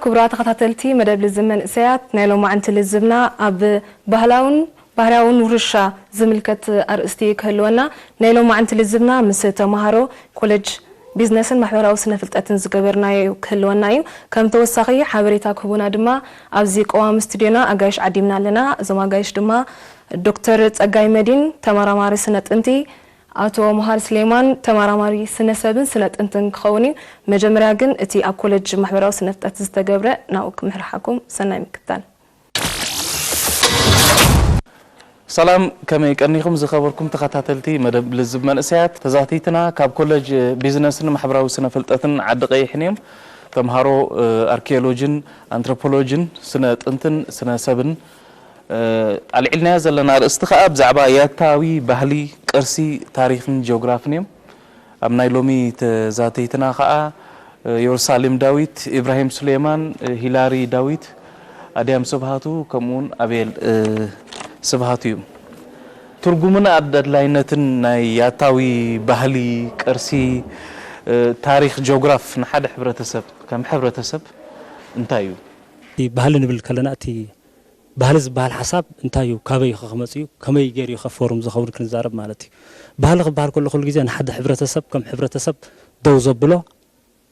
ክቡራት ተኸታተልቲ መደብ ልዝብ መንእሰያት፣ ናይ ሎማዕንቲ ልዝብና ኣብ ባህላውን ባህርያውን ውርሻ ዝምልከት ኣርእስቲ ክህልወና፣ ናይ ሎማዕንቲ ልዝብና ምስ ተምሃሮ ኮለጅ ቢዝነስን ማሕበራዊ ስነ ፍልጠትን ዝገበርናዮ ክህልወና እዩ። ከም ተወሳኺ ሓበሬታ ክህቡና ድማ ኣብዚ ቀዋሚ ስቱድዮና ኣጋይሽ ዓዲምና ኣለና። እዞም ኣጋይሽ ድማ ዶክተር ጸጋይ መዲን፣ ተመራማሪ ስነ ጥንቲ፣ ኣቶ መሃር ስሌማን፣ ተመራማሪ ስነ ሰብን ስነ ጥንትን ክኸውን እዩ። መጀመርያ ግን እቲ ኣብ ኮለጅ ማሕበራዊ ስነ ፍልጠት ዝተገብረ ናብኡ ክምሕርሓኩም። ሰናይ ምክታል። ሰላም፣ ከመይ ቀኒኹም ዝኸበርኩም ተኸታተልቲ መደብ ልዝብ መንእሰያት? ተዛቲትና ካብ ኮለጅ ቢዝነስን ማሕበራዊ ስነ ፍልጠትን ዓዲ ቀይሕን እዮም። ተምሃሮ ኣርኪኦሎጂን ኣንትሮፖሎጂን ስነ ጥንትን ስነ ሰብን ኣልዒልናዮ ዘለና ኣርእስቲ ከኣ ብዛዕባ ያታዊ ባህሊ፣ ቅርሲ፣ ታሪኽን ጂኦግራፍን እዮም። ኣብ ናይ ሎሚ ተዛተይትና ከኣ የሩሳሌም ዳዊት፣ ኢብራሂም ሱሌማን፣ ሂላሪ ዳዊት፣ ኣድያም ስብሃቱ ከምኡውን ኣቤል ስብሃቱ እዩ። ትርጉምን ኣድላይነትን ናይ ያታዊ ባህሊ፣ ቅርሲ፣ ታሪኽ፣ ጂኦግራፍ ንሓደ ሕብረተሰብ ከም ሕብረተሰብ እንታይ እዩ? እቲ ባህሊ ንብል ከለና እቲ ባህሊ ዝበሃል ሓሳብ እንታይ እዩ፣ ካበይ እዩ ከመፅእ እዩ፣ ከመይ ገይሩ እዩ ከብ ፎርም ዝኸውን ክንዛረብ ማለት እዩ። ባህሊ ክበሃል ከሎ ኩሉ ግዜ ንሓደ ሕብረተሰብ ከም ሕብረተሰብ ደው ዘብሎ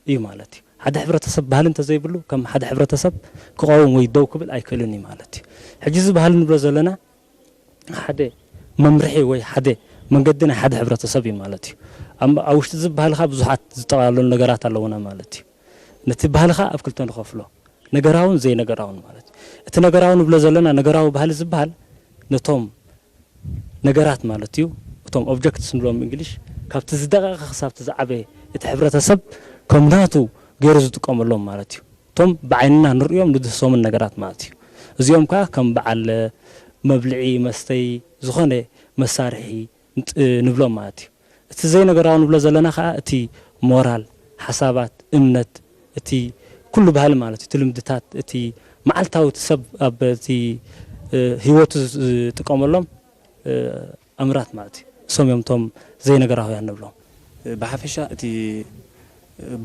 እዩ ማለት እዩ። ሓደ ሕብረተሰብ ባህሊ እንተዘይብሉ ከም ሓደ ሕብረተሰብ ክቐውም ወይ ደው ክብል ኣይክእልን እዩ ማለት እዩ። ሕጂ እዚ ባህሊ ንብሎ ዘለና ሓደ መምርሒ ወይ ሓደ መንገዲ ናይ ሓደ ሕብረተሰብ እዩ ማለት እዩ። ኣብ ውሽጢ እዚ ባህሊ ከዓ ብዙሓት ዝጠቓለሉ ነገራት ኣለውና ማለት እዩ። ነቲ ባህሊ ከዓ ኣብ ክልተ ንኸፍሎ፣ ነገራውን ዘይነገራውን ማለት እዩ። እቲ ነገራዊ ንብሎ ዘለና ነገራዊ ባህሊ ዝበሃል ነቶም ነገራት ማለት እዩ። እቶም objects ንብሎም ብእንግሊሽ ካብቲ ዝደቐቐ ክሳብቲ ዝዓበየ እቲ ሕብረተሰብ ከም ናቱ ገይሩ ዝጥቀመሎም ማለት እዩ። እቶም ብዓይንና ንርእዮም ንድህሰምን ነገራት ማለት እዩ። እዚኦም ከዓ ከም በዓል መብልዒ መስተይ ዝኾነ መሳርሒ ንብሎም ማለት እዩ። እቲ ዘይነገራዊ ንብሎ ዘለና ከዓ እቲ ሞራል፣ ሓሳባት፣ እምነት፣ እቲ ኩሉ ባህሊ ማለት እዩ፣ እቲ ልምድታት፣ እቲ መዓልታዊ እቲ ሰብ ኣብ እቲ ህይወቱ ዝጥቀመሎም ኣምራት ማለት እዩ። እሶም እዮም እቶም ዘይነገራውያን ንብሎም። ብሓፈሻ እቲ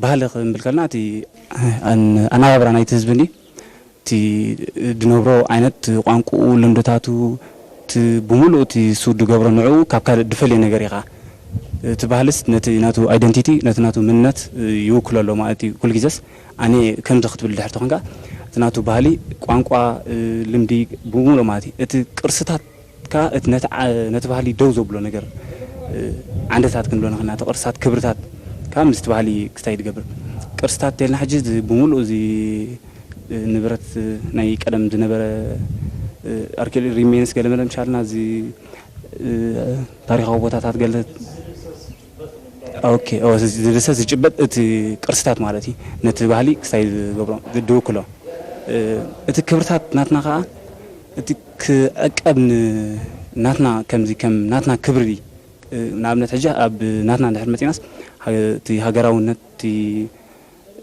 ባህሊ ክንብል ከለና እቲ ኣነባብራ ናይቲ ህዝቢ እንዲ እቲ ድነብሮ ዓይነት ቋንቁኡ ልምድታቱ እቲ ብምሉእ እቲ እሱ ድገብሮ ንዕኡ ካብ ካልእ ድፈልየ ነገር ኢኻ እቲ ባህልስ ነቲ ናቱ ኣይደንቲቲ ነቲ ናቱ ምንነት ይውክሎ ኣሎ ማለት እዩ። ኩሉ ግዜስ ኣነ ከምዚ ክትብል ድሕር ተኾንካ እቲ ናቱ ባህሊ ቋንቋ ልምዲ ብምሉእ ማለት እዩ እቲ ቅርስታት ከ እቲ ነቲ ዓ- ነቲ ባህሊ ደው ዘብሎ ነገር እ፣ ዓንድታት ክንብሎ ንኽእል ኢና። እቲ ቅርስታት ክብርታት ከ ምስቲ ባህሊ ክስታይ ዝገብር ቅርስታት ተልና ሕጂ እዚ ብምሉእ እዚ እ፣ ንብረት እ፣ ናይ ቀደም ዝነበረ ኣርኪኦሎጂ ሪሜንስ ገለ መለ ምሻልና እዚ እ፣ ታሪኻዊ ቦታታት ገለ ኦኬ ኦ፣ እዚ ዝብሰ ዝጭበጥ እቲ ቅርስታት ማለት እዩ። ነቲ ባህሊ ክስታይ ዝገብሮ ዝድውክሎ እ፣ እቲ ክብርታት ናትና ከዓ እቲ ክዕቀብ ን- ናትና ከምዚ ከም ናትና ክብሪ እ፣ ንኣብነት ሕጂ ኣብ ናትና እንድሕር መፂናስ ሃ- እቲ ሃገራውነት እቲ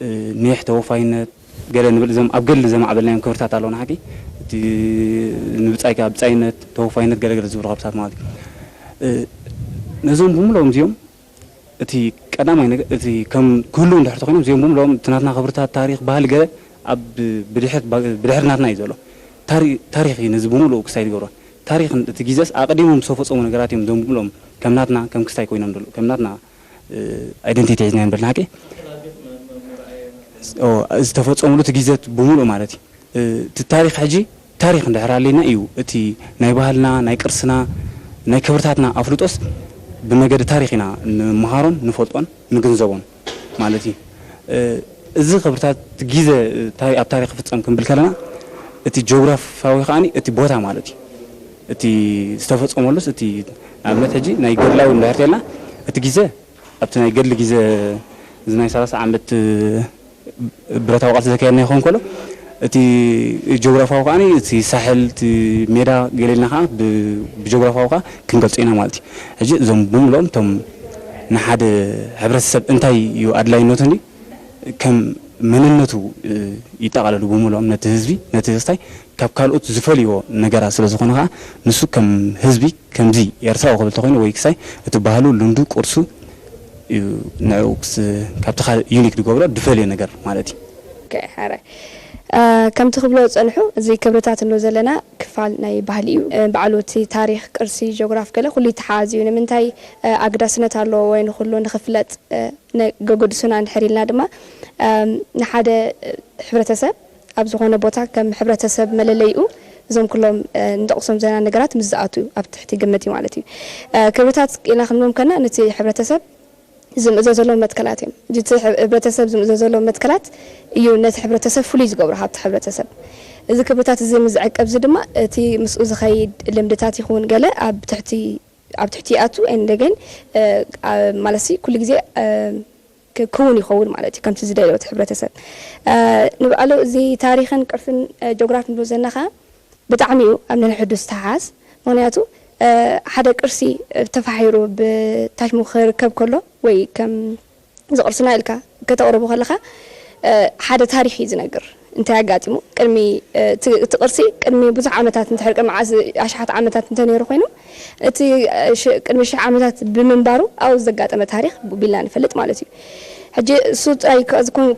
እ፣ ኒሕ ተወፋይነት ገለ ንብል እዞም ኣብ ገድሊ ዘማዕበልናዮም ክብርታት ኣለውና ሓቂ እቲ ንብፃይካ ብፃይነት ተወፋይነት ገለገለ ዝብሉ ክብርታት ማለት እዩ እ፣ ነዞም ብምሎም እዚኦም እቲ ቀዳማይ ነገር እቲ ከም ክህልው እንድሕር ተኮይኖም እዚኦም ብምሎም እቲ ናትና ክብርታት ታሪክ ባህሊ ገለ ኣብ ብድሕር ብድሕር ናትና እዩ ዘሎ ታሪ- ታሪክ እዩ ነዚ ብምልኡ ክሳይ ዝገብሮ ታሪክ እቲ ግዜስ ኣቀዲሞም ዝተፈፀሙ ነገራት እዮም እዞም ብምልኦም ከም ናትና ከም ክስታይ ኮይኖም ዘሎ ከም ናትና ኣይደንቲቲ ሒዝና ንብል ንሓቂ ዝተፈፀሙሉ እቲ ግዜት ብምልኡ ማለት እዩ እቲ ታሪክ ሕጂ ታሪክ እንድሕር ኣለና እዩ እቲ ናይ ባህልና ናይ ቅርስና ናይ ክብርታትና ኣፍልጦስ ብመገዲ ታሪክ ኢና ንምሃሮን ንፈልጦን ንግንዘቦን ማለት እዩ እዚ ክብርታት ግዜ ኣብ ታሪክ ክፍፀም ክንብል ከለና እቲ ጂኦግራፋዊ ከዓኒ እቲ ቦታ ማለት እዩ እቲ ዝተፈፀመሉስ እቲ ንኣብነት ሕጂ ናይ ገድላዊ እንድሕር ተልና እቲ ግዜ ኣብቲ ናይ ገድሊ ግዜ እዚ ናይ ሰላሳ ዓመት ብረታዊ ቃልሲ ዘካየድና ይኸውን ከሎ እቲ ጂኦግራፋዊ ከዓ እቲ ሳሕል እቲ ሜዳ ገሌልና ከዓ ብጂኦግራፋዊ ከዓ ክንገልፆ ኢና ማለት እዩ ሕጂ እዞም ብምልኦም እቶም ንሓደ ሕብረተሰብ እንታይ እዩ ኣድላይነቱ እንዲ ከም መንነቱ ይጠቓለሉ ብምልኦም ነቲ ህዝቢ ነቲ ህዝታይ ካብ ካልኦት ዝፈልይዎ ነገራት ስለ ዝኾነ ከዓ ንሱ ከም ህዝቢ ከምዚ ኤርትራዊ ክብል ተኮይኑ ወይ ክሳይ እቲ ባህሉ ልምዱ ቅርሱ እዩ ንዕኡ ክስ- ካብቲ ካልእ ዩኒክ ዝገብሮ ዝፈልዮ ነገር ማለት እዩ ኦኬ፣ ሕራይ። ከምቲ ክብሎ ዝጸንሑ፣ እዚ ክብርታት እንብሎ ዘለና ክፋል ናይ ባህሊ እዩ። ባዕሉ እቲ ታሪኽ፣ ቅርሲ፣ ጂኦግራፍ ገለ ኩሉ ይተሓዝ እዩ። ንምንታይ ኣግዳስነት ኣለዎ ወይ ንኹሉ ንኽፍለጥ ገገድሱና እንድሕር ኢልና ድማ፣ ንሓደ ሕብረተሰብ ኣብ ዝኾነ ቦታ ከም ሕብረተሰብ መለለይኡ እዞም ኩሎም ንጠቕሶም ዘለና ነገራት ምስ ዝኣትዉ ኣብ ትሕቲ ግምት እዩ ማለት እዩ። ክብርታት ኢልና ክንብሎም ከና ነቲ ሕብረተሰብ ዝምእዘዘሎም መትከላት እዮም። እቲ ሕብረተሰብ ዝምእዘዘሎም መትከላት እዩ ነቲ ሕብረተሰብ ፍሉይ ዝገብሮ ካብቲ ሕብረተሰብ። እዚ ክብርታት እዚ ምስ ዝዕቀብ እዚ ድማ እቲ ምስኡ ዝኸይድ ልምድታት ይኹን ገለ ኣብ ትሕቲ ኣብ ትሕቲ ይኣቱ። እንደገን ማለት ኩሉ ግዜ ክውን ይኸውን ማለት እዩ ከምቲ ዝደልዮ እቲ ሕብረተሰብ። ንባዕሉ እዚ ታሪኽን ቅርስን ጆግራፍ ንብሎ ዘለና ከዓ ብጣዕሚ እዩ ኣብ ነንሕዱ ዝተሓዝ። ምኽንያቱ ሓደ ቅርሲ ተፋሒሩ ብታሽሙ ክርከብ ከሎ ወይ ከም እዚ ቅርስና ኢልካ ከተቕርቦ ከለኻ ሓደ ታሪኽ እዩ ዝነግር። እንታይ ኣጋጢሙ ቅድሚ እቲ ቅርሲ ቅድሚ ብዙሕ ዓመታት እንተ ቅድሚ ኣሽሓት ዓመታት እንተነይሩ ኮይኑ እቲ ቅድሚ ሽሕ ዓመታት ብምንባሩ ኣብኡ ዘጋጠመ ታሪኽ ቢልና ንፈልጥ ማለት እዩ። ሕጂ እሱ ጥራይ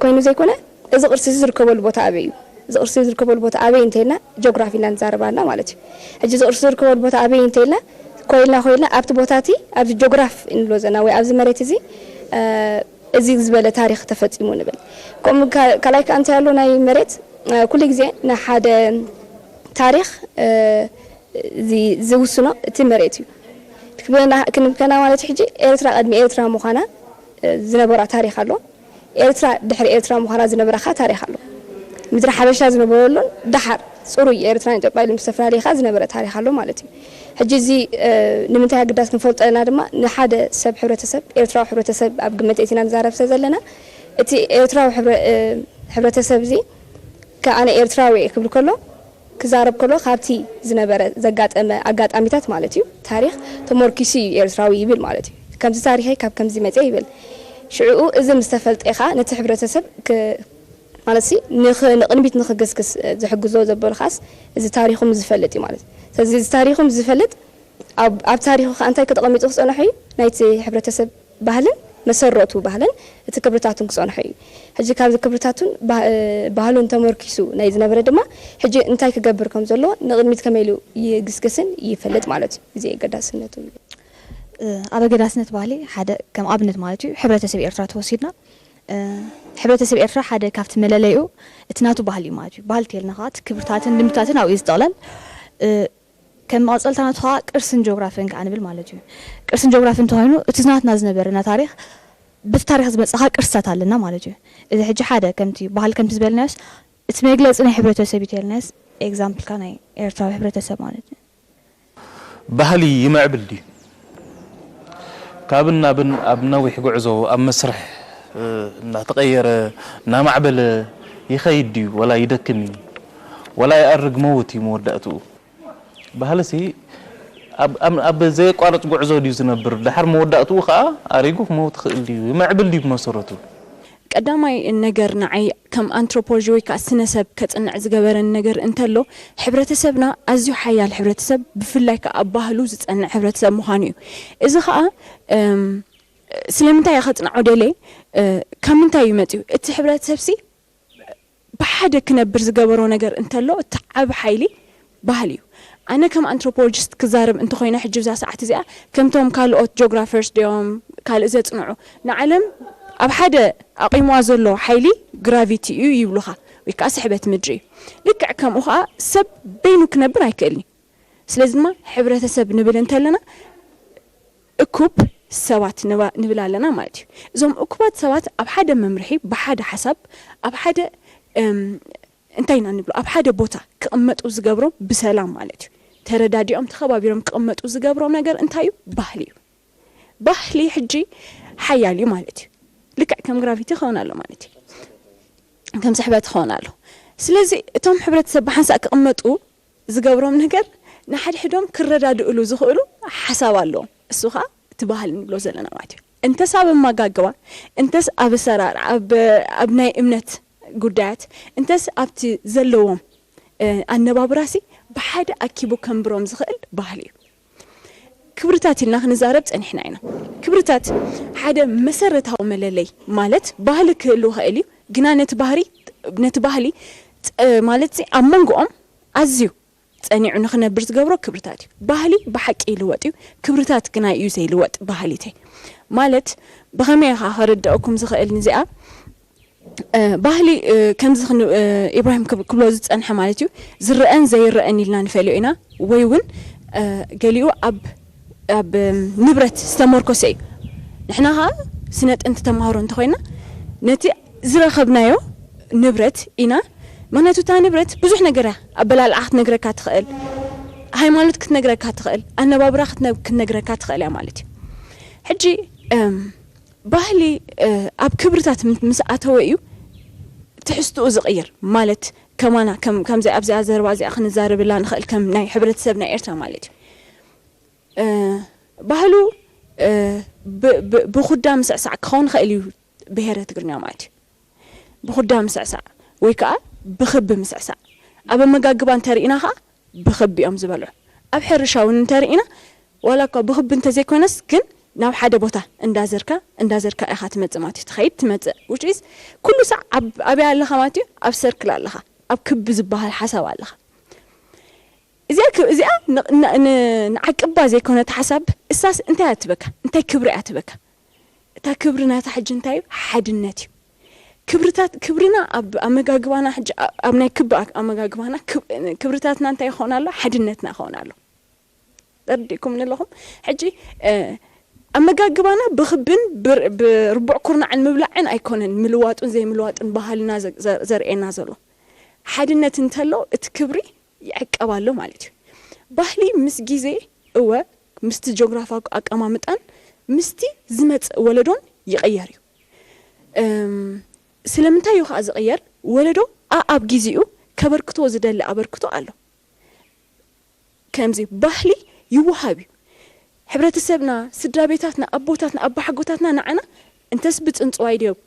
ኮይኑ ዘይኮነ እዚ ቅርሲ እዚ ዝርከበሉ ቦታ ኣበይ እዩ? እዚ ቅርሲ ዝርከበሉ ቦታ ኣበይ እንተይልና ጆግራፊ ኢና ንዛረብ ኣለና ማለት እዩ። ሕጂ እዚ ቅርሲ ዝርከበሉ ቦታ ኣበይ እንተይልና ኮይልና ኮይልና ኣብቲ ቦታ እቲ ኣብዚ ጆግራፍ እንብሎ ዘለና ወይ ኣብዚ መሬት እዚ እዚ ዝበለ ታሪኽ ተፈፂሙ ንብል። ከምኡ ካልኣይ ከዓ እንታይ ኣሎ ናይ መሬት ኩሉ ግዜ ንሓደ ታሪኽ ዝውስኖ እቲ መሬት እዩ። ክንብከና ማለት ሕጂ ኤርትራ ቅድሚ ኤርትራ ምዃና ዝነበራ ታሪኽ ኣሎ። ኤርትራ ድሕሪ ኤርትራ ምዃና ዝነበረ ኸዓ ታሪኽ ኣሎ። ምድሪ ሓበሻ ዝነበረሉን ደሓር ፅሩይ ኤርትራን ኢትዮጵያ ኢሉ ምስ ተፈላለየ ኸዓ ዝነበረ ታሪኽ ኣሎ ማለት እዩ። ሕጂ እዚ ንምንታይ ኣግዳስ ክንፈልጦ ኣለና ድማ ንሓደ ሰብ ሕብረተሰብ ኤርትራዊ ሕብረተሰብ ኣብ ግምት እቲና ንዛረብ ስለ ዘለና እቲ ኤርትራዊ ሕብረተሰብ እዚ ከኣነ ኤርትራዊ እየ ክብል ከሎ ክዛረብ ከሎ ካብቲ ዝነበረ ዘጋጠመ ኣጋጣሚታት ማለት እዩ ታሪኽ ተሞርኪሱ እዩ ኤርትራዊ ይብል ማለት እዩ። ከምዚ ታሪኸይ ካብ ከምዚ መፅየ ይብል። ሽዕኡ እዚ ምስ ተፈልጠ ከዓ ነቲ ሕብረተሰብ ማለት ንቕድሚት ንኽግስግስ ዝሕግዞ ዘበሉ ከዓስ እዚ ታሪኹ ምስ ዝፈልጥ እዩ ማለት እዩ። ስለዚ እዚ ታሪኹ ምስ ዝፈልጥ ኣብ ታሪኹ ከዓ እንታይ ክተቐሚጡ ክፀንሑ እዩ ናይቲ ሕብረተሰብ ባህልን መሰረቱ ባህልን እቲ ክብርታቱን ክፀንሑ እዩ። ሕጂ ካብዚ ክብርታቱን ባህሉን ተመርኪሱ ናይ ዝነበረ ድማ ሕጂ እንታይ ክገብር ከም ዘለዎ ንቕድሚት ከመይ ኢሉ ይግስግስን ይፈልጥ ማለት እዩ። እዚ ኣገዳስነቱ እዩ። ኣብ ኣገዳስነት ባህሊ ሓደ ከም ኣብነት ማለት እዩ ሕብረተሰብ ኤርትራ ተወሲድና ሕብረተሰብ ኤርትራ ሓደ ካብቲ መለለይኡ እቲ ናቱ ባህሊ እዩ ማለት እዩ። ባህሊ ተልና ከዓ ክብርታትን ልምድታትን ኣብኡ እዩ ዝጠቕለል። ከም መቐፀልታ ናቱ ከዓ ቅርስን ጆግራፍን ከዓ ንብል ማለት እዩ። ቅርስን ጆግራፍን እንተኮይኑ እቲ ናትና ዝነበረና ታሪኽ ብቲ ታሪኽ ዝመፅእ ከዓ ቅርስታት ኣለና ማለት እዩ። እዚ ሕጂ ሓደ ከምቲ ባህሊ ከምቲ ዝበልናዮስ እቲ መግለፂ ናይ ሕብረተሰብ እዩ ተልናዮስ ኤግዛምፕልካ ናይ ኤርትራዊ ሕብረተሰብ ማለት እዩ። ባህሊ ይምዕብል ድዩ? ካብን ናብን ኣብ ነዊሕ ጉዕዞ ኣብ መስርሕ እናተቐየረ እናማዕበለ ይኸይድ ድዩ ወላ ይደክም እዩ ወላ ይኣርግ መውት እዩ መወዳእትኡ? ባህልሲ ኣብ ዘየቋርፅ ጉዕዞ ድዩ ዝነብር? ደሓር መወዳእትኡ ከዓ ኣሪጉ ክመውት ይኽእል ድዩ? ይምዕብል ድዩ ብመሰረቱ? ቀዳማይ ነገር ንዓይ ከም ኣንትሮፖሎጂ ወይ ከዓ ስነ-ሰብ ከፅንዕ ዝገበረኒ ነገር እንተሎ ሕብረተሰብና ኣዝዩ ሓያል ሕብረተሰብ ብፍላይ ከዓ ኣብ ባህሉ ዝፀንዕ ሕብረተሰብ ምዃኑ እዩ። እዚ ከዓ ስለምንታይ እየ ከፅንዖ ደልየ ካብ ምንታይ እዩ መፂኡ እቲ ሕብረተሰብሲ ብሓደ ክነብር ዝገበሮ ነገር እንተሎ እቲ ዓቢ ሓይሊ ባህሊ እዩ። ኣነ ከም ኣንትሮፖሎጂስት ክዛረብ እንተኾይነ ሕጂ ብዛ ሰዓት እዚኣ ከምቶም ካልኦት ጆግራፈርስ ድዮም ካልእ ዘጽንዑ ንዓለም ኣብ ሓደ ኣቒምዋ ዘሎ ሓይሊ ግራቪቲ እዩ ይብሉኻ ወይ ከዓ ስሕበት ምድሪ እዩ። ልክዕ ከምኡ ከዓ ሰብ በይኑ ክነብር ኣይክእልን እዩ። ስለዚ ድማ ሕብረተሰብ ንብል እንተለና እኩብ ሰባት ንብል ኣለና ማለት እዩ። እዞም እኩባት ሰባት ኣብ ሓደ መምርሒ ብሓደ ሓሳብ ኣብ ሓደ እንታይ ኢና ንብሎ ኣብ ሓደ ቦታ ክቕመጡ ዝገብሮም ብሰላም ማለት እዩ። ተረዳዲኦም ተኸባቢሮም ክቕመጡ ዝገብሮም ነገር እንታይ እዩ? ባህሊ እዩ። ባህሊ ሕጂ ሓያል እዩ ማለት እዩ። ልክዕ ከም ግራቪቲ ክኸውን ኣሎ ማለት እዩ። ከም ስሕበት ክኸውን ኣሎ። ስለዚ እቶም ሕብረተሰብ ብሓንሳእ ክቕመጡ ዝገብሮም ነገር ንሓድሕዶም ክረዳድእሉ ዝኽእሉ ሓሳብ ኣለዎም። እሱ ኸዓ እቲ ባህሊ ንብሎ ዘለና ማለት እዩ። እንተስ ኣብ ኣመጋግባ፣ እንተስ ኣብ ኣሰራርዓ፣ ኣብ ናይ እምነት ጉዳያት፣ እንተስ ኣብቲ ዘለዎም ኣነባብራሲ ብሓደ ኣኪቡ ከንብሮም ዝኽእል ባህሊ እዩ። ክብርታት ኢልና ክንዛረብ ጸኒሕና ኢና። ክብርታት ሓደ መሰረታዊ መለለይ ማለት ባህሊ ክህሉ ይኽእል እዩ፣ ግና ነቲ ባህሪ ነቲ ባህሊ ማለት ኣብ መንጎኦም ኣዝዩ ጸኒዑ ንኽነብር ዝገብሮ ክብርታት እዩ። ባህሊ ብሓቂ ይልወጥ እዩ፣ ክብርታት ግና እዩ ዘይልወጥ። ባህሊተይ ማለት ብኸመይ ኢኻ ከረድአኩም ዝኽእል ንዚኣ? ባህሊ ከምዚ ኢብራሂም ክብሎ ዝጸንሐ ማለት እዩ፣ ዝረአን ዘይረአን ኢልና ንፈልዮ ኢና። ወይ እውን ገሊኡ ኣብ ኣብ ንብረት ዝተመርኮሰ እዩ። ንሕና ኸዓ ስነ ጥንቲ ተማሃሮ እንተኾይና ነቲ ዝረኸብናዮ ንብረት ኢና። ምክንያቱ እታ ንብረት ብዙሕ ነገር እያ። ኣበላልዓ ክትነግረካ ትኽእል፣ ሃይማኖት ክትነግረካ ትኽእል፣ ኣነባብራ ክትነግረካ ትኽእል እያ ማለት እዩ። ሕጂ ባህሊ ኣብ ክብርታት ምስ ኣተወ እዩ ትሕዝትኡ ዝቕይር። ማለት ከማና ከምዚ ኣብዚኣ ዘረባ እዚኣ ክንዛረብላ ንኽእል ከም ናይ ሕብረተሰብ ናይ ኤርትራ ማለት እዩ። ባህሉ ብኹዳ ምስዕሳዕ ክኸውን ይኽእል እዩ። ብሄረ ትግርኛ ማለት እዩ። ብኹዳ ምስዕሳዕ ወይ ከዓ ብኽቢ ምስዕሳዕ። ኣብ ኣመጋግባ እንተርኢና ከዓ ብኽቢ እዮም ዝበልዑ። ኣብ ሕርሻ እውን እንተርኢና ዋላ እኳ ብኽቢ እንተዘይኮነስ ግን ናብ ሓደ ቦታ እንዳዘርካ እንዳዘርካ ኢኻ ትመጽእ ማለት እዩ። ትኸይድ ትመጽእ which is ኩሉ ሳዕ ኣብያ ኣለኻ ማለት እዩ። ኣብ ሰርክል ኣለኻ፣ ኣብ ክቢ ዝበሃል ሓሳብ ኣለኻ። እዚኣ እዚኣ ንዓቅባ ዘይኮነት ሓሳብ እሳስ እንታይ እያ ትበካ? እንታይ ክብሪ እያ ትበካ? እታ ክብሪ ናታ ሕጂ እንታይ እዩ? ሓድነት እዩ። ክብርታት ክብርና ኣብ ኣመጋግባና ሕጂ ኣብ ናይ ክቢ ኣመጋግባና ክብርታትና እንታይ ይኸውን ኣሎ? ሓድነትና ይኸውን ኣሎ። ተረዲእኩም ኣለኹም? ሕጂ ኣመጋግባና ብኽብን ብርቡዕ ኩርናዕን ምብላዕን ኣይኮነን ምልዋጡን ዘይምልዋጡን ባህልና ዘርእየና ዘሎ። ሓድነት እንተሎ እቲ ክብሪ ይዕቀብ ኣሎ ማለት እዩ። ባህሊ ምስ ግዜ እወ ምስቲ ጆግራፋዊ ኣቀማምጣን ምስቲ ዝመጽእ ወለዶን ይቕየር እዩ። ስለምንታይ እዩ ከዓ ዝቕየር? ወለዶ ኣኣብ ግዜኡ ከበርክቶ ዝደሊ ኣበርክቶ ኣሎ። ከምዚ ባህሊ ይወሃብ እዩ። ሕብረተሰብና፣ ስድራ ቤታትና፣ ኣቦታትና፣ ኣባሓጎታትና ንዓና እንተስ ብፅንፅዋይ ድዮም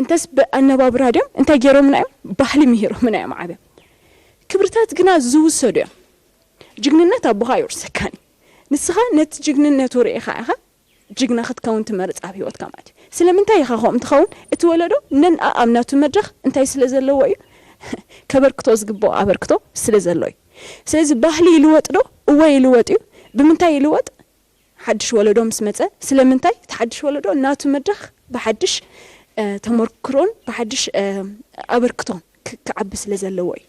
እንተስ ብኣነባብራ ድዮም እንታይ ገይሮምና እዮም? ባህሊ ምሂሮምና እዮም ዓብዮም። ክብርታት ግና ዝውሰዱ እዮም። ጅግንነት ኣቦኻ ይወርሰካን እዩ። ንስኻ ነቲ ጅግንነቱ ርኢኻ ኢኻ ጅግና ክትከውን ትመርጽ ኣብ ህይወትካ ማለት እዩ። ስለምንታይ ኢኻ ከምኡ ትኸውን? እቲ ወለዶ ነንኣኣብ ናቱ መድረኽ እንታይ ስለ ዘለዎ እዩ? ከበርክቶ ዝግብኦ ኣበርክቶ ስለ ዘሎ እዩ። ስለዚ ባህሊ ይልወጥ ዶ? እወ ይልወጥ እዩ። ብምንታይ ይልወጥ? ሓድሽ ወለዶ ምስ መጸ። ስለምንታይ? እቲ ሓድሽ ወለዶ ናቱ መድረኽ ብሓድሽ ተመክሮን ብሓድሽ ኣበርክቶን ክዓቢ ስለ ዘለዎ እዩ።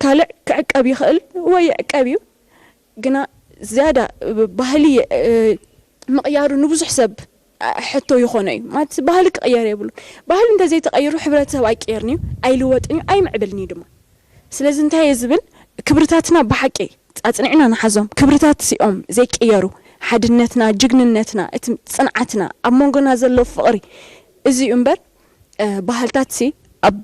ካልእ ክዕቀብ ይኽእል ወይ ይዕቀብ እዩ፣ ግና ዝያዳ ባህሊ ምቕያሩ ንብዙሕ ሰብ ሕቶ ይኾኖ እዩ። ማለት ባህሊ ክቕየር የብሉን። ባህሊ እንተዘይተቐይሩ ሕብረተሰብ ኣይቅየርን እዩ፣ ኣይልወጥን እዩ፣ ኣይምዕብልን እዩ ድማ። ስለዚ እንታይ እየ ዝብል፣ ክብርታትና ብሓቂ ኣጽኒዕና ንሓዞም። ክብርታት ሲኦም ዘይቅየሩ፣ ሓድነትና፣ ጅግንነትና፣ እቲ ጽንዓትና፣ ኣብ መንጎና ዘሎ ፍቕሪ፣ እዚ እዩ እምበር ባህልታት ሲ ኣብ